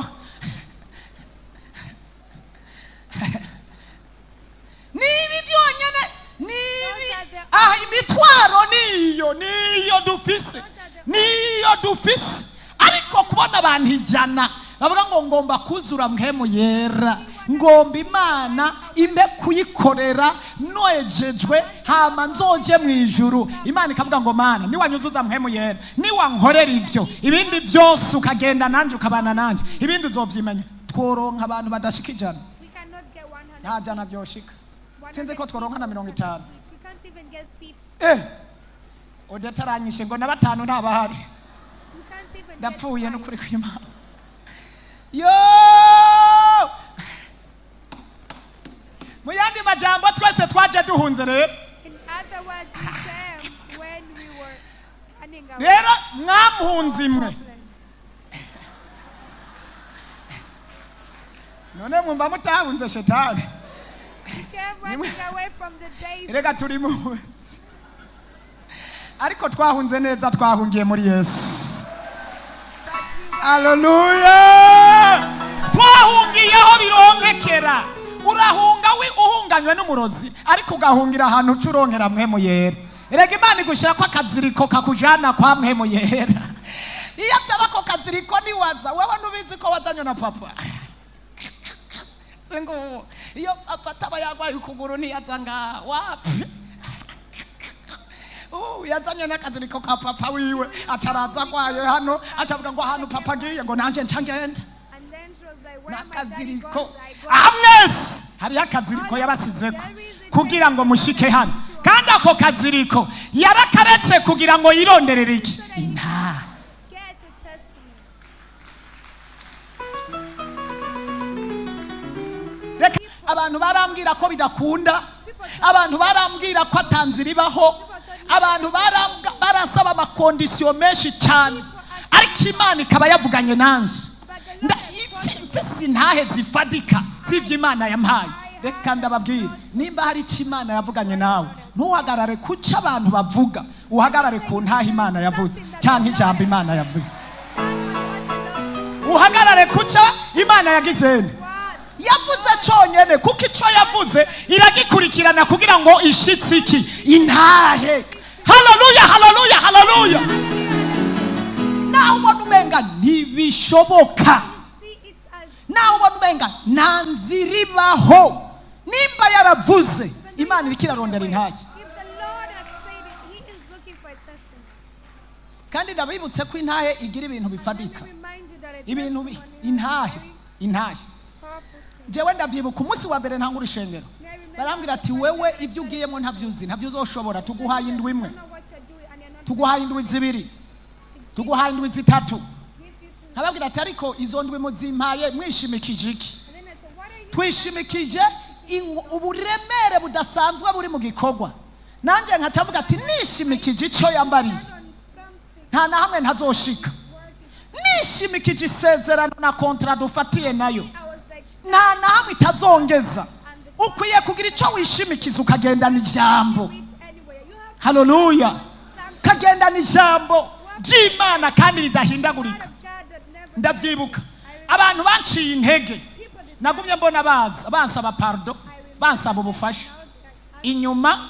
nibi byonyene nibi. Aha imitwaro niyo dufise, niyo dufise. Ariko kubona abantu 100 bavuga ngo ngomba kuzura Mpwemu Yera, ngomba Imana impe kuyikorera nojejwe, hama nzoje mu ijuru, Imana ikavuga ngo, "Mana, niwanyuzuza Mpwemu Yera, niwankorera ivyo, ibindi byose ukagenda nanje ukabana nanje, ibindi uzovyimenya," tworonka abantu badashika 100. We cannot get 100. Nta jana vyoshika. Sinzi ko tworonka na 50. We can't even get 50. Odeta aranyishe ngo na 5 ntabahari. We can't even get Ndapfuye 5. n'ukuri kw'Imana yo. Mu yandi majambo, twese twaje duhunze rero. In other words, we came when we were running away Rero mwamuhunze imwe. problems. None mwumva mutahunze shetani? We came running away from the devil. Reka turi munsi, ariko twahunze neza, twahungiye muri Yesu. But we were Aleluya! Twahungiye aho bironkekera. Urahunga wi uhunganywe n'umurozi, ariko ugahungira ahantu uca uronkera Mpwemu Yera. Erega Imana igushyira ko akaziriko kakujana kwa Mpwemu Yera. Iyo ataba ako kaziriko niwaza wewe ntubizi ko wazanywe na papa. Singu iyo papa ataba yarwaye ukuguru ntiyaza ngaha, wapi. Yazanye n'akaziriko ka papa wiwe, aca araza agwaye hano, aca avuga ngo ahantu papa agiye ngo nanje nca ngenda. And then she was like, where my daddy N'akaziriko. goes, I go. Aha mwese hariyo akaziriko yabasizeko kugira ngo mushike hano, kandi ako kaziriko yarakaretse kugira ngo yironderere iki? Intaha. Get a testimony. Reka Abantu barambwira ko bidakunda, abantu barambwira ko atanzira ibaho, abantu baransaba ama conditions menshi cyane, ariko Imana ikaba yavuganye nanjye. Mfise intahe zifadika z'ibyo Imana yampaye. Reka ndababwira, nimba hari icyo Imana yavuganye nawe, ntuhagarare ku cyo abantu bavuga, uhagarare ku ntahe Imana yavuze cyangwa ijambo Imana yavuze. Uhagarare ku cyo Imana yagize yavuze cyonyine, kuko icyo yavuze iragikurikirana kugira ngo ishitse iki? Intahe. Haleluya, haleluya, haleluya! Naho ubona umenga ntibishoboka, See it as naho ubona umenga nta nzira ibaho, nimba yaravuze, Imana iriko irarondera intahe. If the Lord has said it, He is looking for a testimony. Kandi ndabibutse ko intahe igira ibintu bifatika. Let me remind you that a Ibintu testimony is intahe very intahe. powerful thing. Jewe ndavyibuka umunsi wa mbere ntangura ishengero, barambwira ati: "Wewe ibyo ugiyemo ntavyo uzi, ntavyo uzoshobora. Tuguhaye indwi imwe, You don't know what you're doing and you're not tuguhaye indwi zibiri, tuguhaye indwi zitatu." give you to. Nkababwira ati: "Ariko izo ndwi muzimpaye mwishimikije iki?" And then I said, "What are you Twishimikije uburemere budasanzwe buri mu gikorwa. Nanjye nkacavuga ati: "Nishimikije icyo yambariye, on something nta na hamwe ntazoshika. Nishimikije isezerano na contrat dufatiye nayo, I was like, nta na hamwe itazongeza." Ukwiye kugira icyo wishimikiza, ukagendana ijambo. Reach anywhere. You have Haleluya! Ukagendana ijambo ry'Imana kandi ridahindagurika. of God that never Ndabyibuka abantu banciye intege, nagumye mbona baza bansaba pardon, bansaba ubufasha. Inyuma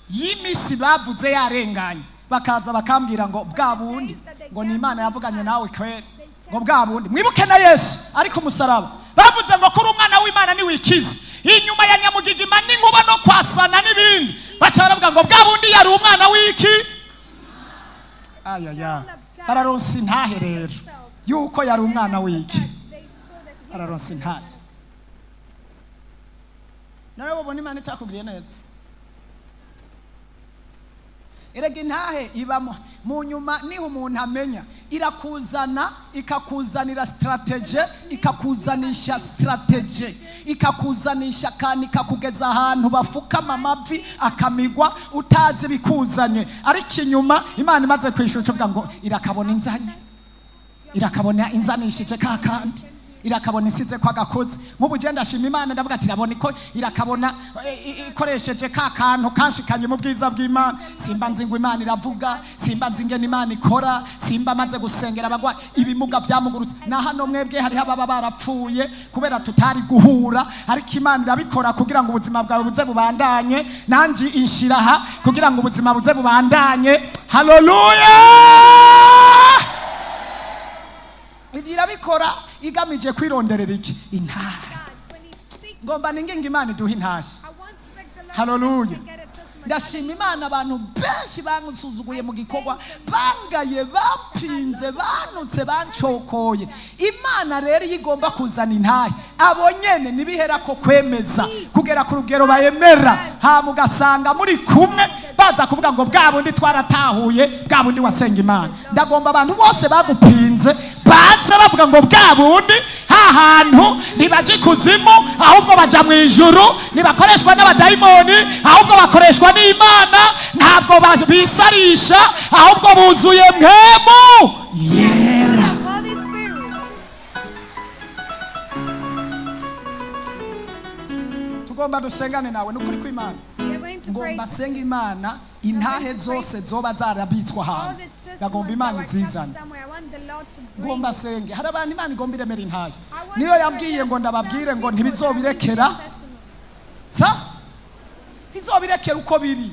y'iminsi bavuze yarenganye, bakaza bakambwira ngo: "Bwa bundi ngo ni Imana yavuganye nawe kweri, ngo bwa bundi." Mwibuke na Yesu ari ku musaraba, bavuze ngo: "Kuri umwana w'Imana niwikize." Inyuma ya nyamugigima n'inkuba no kwasana n'ibindi, baca baravuga ngo: "Bwa bundi yari umwana w'iki?" Ayaya, bararonsa intahe rero yuko yari umwana w'iki. They saw that he Bararonsa intahe. Nawe ubona Imana itakubwiye neza. Erega intahe iba mu nyuma, niho umuntu amenya. Irakuzana, ikakuzanira stratégie, ikakuzanisha stratégie, ikakuzanisha akantu, ikakugeza ahantu bafukama amavi akamigwa utazi bikuzanye. Ariko inyuma Imana imaze kwishyura, uvuga ngo: "Irakabona inzanye, irakabona inzanishije ka kandi, irakabona isize kwa gakozi." Nk'ubu ugenda ndashima Imana, ndavuga ati: "Irabona iko irakabona ikoresheje ka kantu kanshikanye mu bwiza bw'Imana." Simba nzi ngo Imana iravuga, simba nzi ingene Imana ikora, simba amaze gusengera abagwayi, ibimuga byamugurutse. Na hano mwebwe hariho ababa barapfuye kubera tutari guhura, ariko Imana irabikora kugira ngo ubuzima bwawe buze bubandanye. Nanjye inshira aha kugira ngo ubuzima buze bubandanye. Haleluya! Ibyo irabikora igamije kwironderera iki? Intahe. God, when he speaks, Ngomba ninginga Imana iduhe intahe. I want to beg the Lord Haleluya! to get a testimony. Ndashima Imana. Abantu benshi bansuzuguye mu gikorwa, bangaye, bampinze, banutse, bancokoye. Imana rero iyo igomba kuzana intahe, abo nyene nibihera ko kwemeza kugera ku rugero bayemera, hama ugasanga muri kumwe baza kuvuga ngo: "Bwa bundi twaratahuye, bwa bundi wasenga Imana." Ndagomba abantu bose bagupinze baze bavuga ngo: "Bwa bundi ha hantu ntibaja ikuzimu, ahubwo baja mu ijuru. Ntibakoreshwa n'abadayimoni, ahubwo bakoreshwa n'Imana. Ntabwo bisarisha, ahubwo buzuye Mpwemu Yera." Holy Spirit. Tugomba dusengane nawe, ni ukuri kw'Imana. We are going to pray. Ngomba senga Imana, intahe zose zoba zarabitswe All ahantu, the ndagomba testimonies Imana that were kept izizane. somewhere, I want the Lord to bring Ngomba it. senge, hari abantu Imana igomba iremera intahe. I want Niyo to yambwiye ngo present ndababwire some ngo people ntibizobirekera that need testimony. sa ntizobirekera uko biri.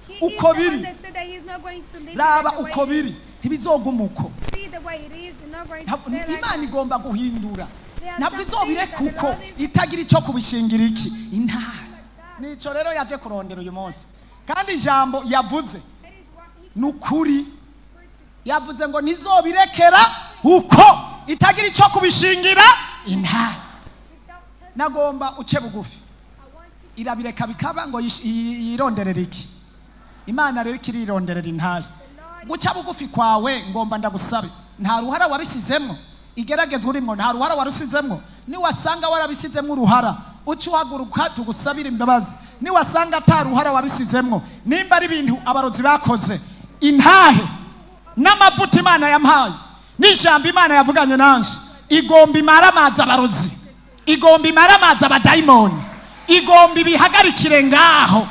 He is Uko the one biri, that said that he's not going to leave it raba the way uko it is. biri, ntibizoguma uko. See the way it is, you're not going to stay like Imana that. igomba guhindura. There are Ntabwo some izobireka things that the uko Lord is itagira icyo kubishingira iki? Intahe. Nico rero yaje kurondera uyu munsi. Kandi ijambo yavuze That is what he ni ukuri. Yavuze ngo ntizobirekera uko itagira icyo kubishingira intahe. Without testimony. Nagomba uce bugufi. I want to Irabireka bikaba ngo yironderere iki? Imana rero ikirironderera intahe. Guca bugufi kwawe, ngomba ndagusabe, nta ruhara wabisizemwo. Igeragezwa urimo, nta ruhara warusizemwo. Niwasanga warabisizemwo uruhara, Uce uhaguruka tugusabire imbabazi. Niwasanga ataruhara wabisizemwo, nimba ari ibintu abarozi bakoze, intahe n'amavuta Imana yampaye n'ijambo Imana yavuganye nanje igomba imara amazi abarozi, igomba imara amazi abadayimoni, igomba ibihagarikire ngaho.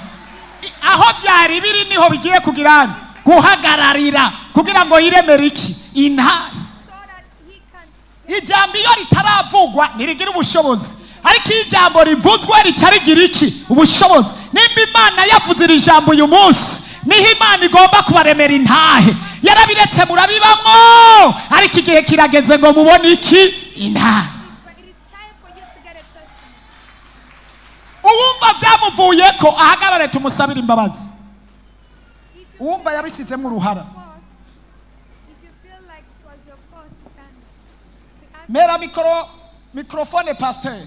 Aho byari biri niho bigiye kugira guhagararira, kugira ngo yiremere iki? Intahe. So that he can Ijambo iyo ritaravugwa ntirigira ubushobozi, ariko iyo ijambo rivuzwe rica rigira iki? Ubushobozi. Nimba Imana yavuze iri jambo uyu munsi, niho Imana igomba kubaremera intahe. Yarabiretse murabibamwo, ariko igihe kirageze ngo mubone iki? Intahe. But it is time for you to get a testimony. Uwumva byamuvuye ko ahagarare tumusabire imbabazi. If you Uwumva yabisizemo uruhara. fault, if you feel like it was your fault, then we ask Mera mikoro, mikorofone pasiteri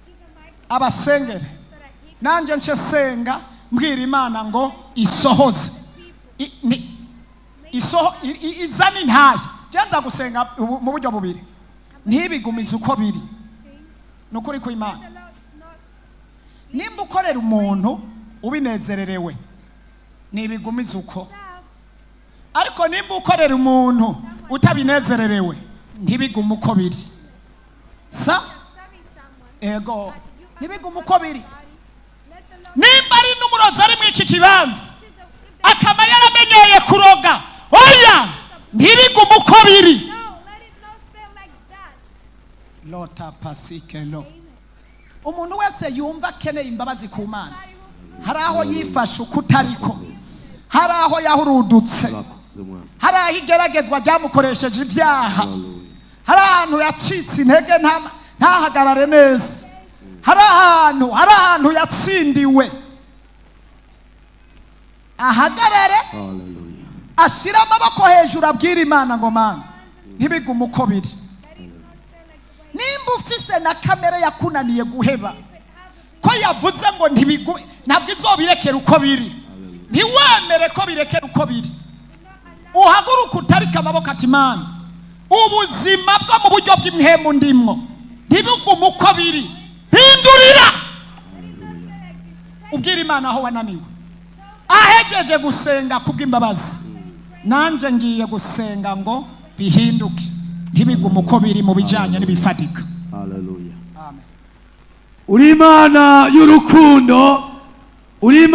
give the mic abasengere. so that he can Nanjye nce senga mbwira Imana ngo isohoze izane intahe. Nza gusenga mu buryo bubiri: ntibigumize uko biri, ni ukuri ku Imana. The Lord not Nimba ukorera umuntu ubinezererewe, ntibigumize uko. serve. Ariko nimba ukorera umuntu utabinezererewe, ntibigume uko biri sa. Serving someone, Ego. but you are Ntibigume uko biri. let the Lord Nimba ari n'umurozi ari muri iki kibanza, see the, if the, akaba yaramenyeye kuroga, oya, ntibigume uko biri. No, let it not stay like that. Lota pasikelo. Amen. Umuntu wese yumva akeneye imbabazi ku Mana, hari aho yifashe uko utariko, hari aho yahurudutse, Urakoze Mwami. hari aho igeragezwa ryamukoresheje ibyaha, Hallelujah. hari ahantu yacitse intege ntahagarare neza, hari ahantu yatsindiwe, ahagarare, Hallelujah. ashyire amaboko hejuru, abwire Imana ngo: "Mana, ntibigume uko biri." Nimba ufise na kamere yakunaniye guheba, Ko yavuze ngo ntibigume, ntabwo izobirekera uko biri. Ntiwemere ko birekera uko biri. Uhaguruke utarike amaboko ati: "Mana, ubuzima bwo mu buryo bw'impemu ndimwo ntibigume uko biri, hindurira." Ubwira Imana aho wananiwe. Ahejeje gusenga kubw'imbabazi, nanjye ngiye gusenga ngo bihinduke, ntibigume uko biri mu bijyanye n'ibifatika. Hallelujah. Amen. Uri Imana y'urukundo, uri Imana.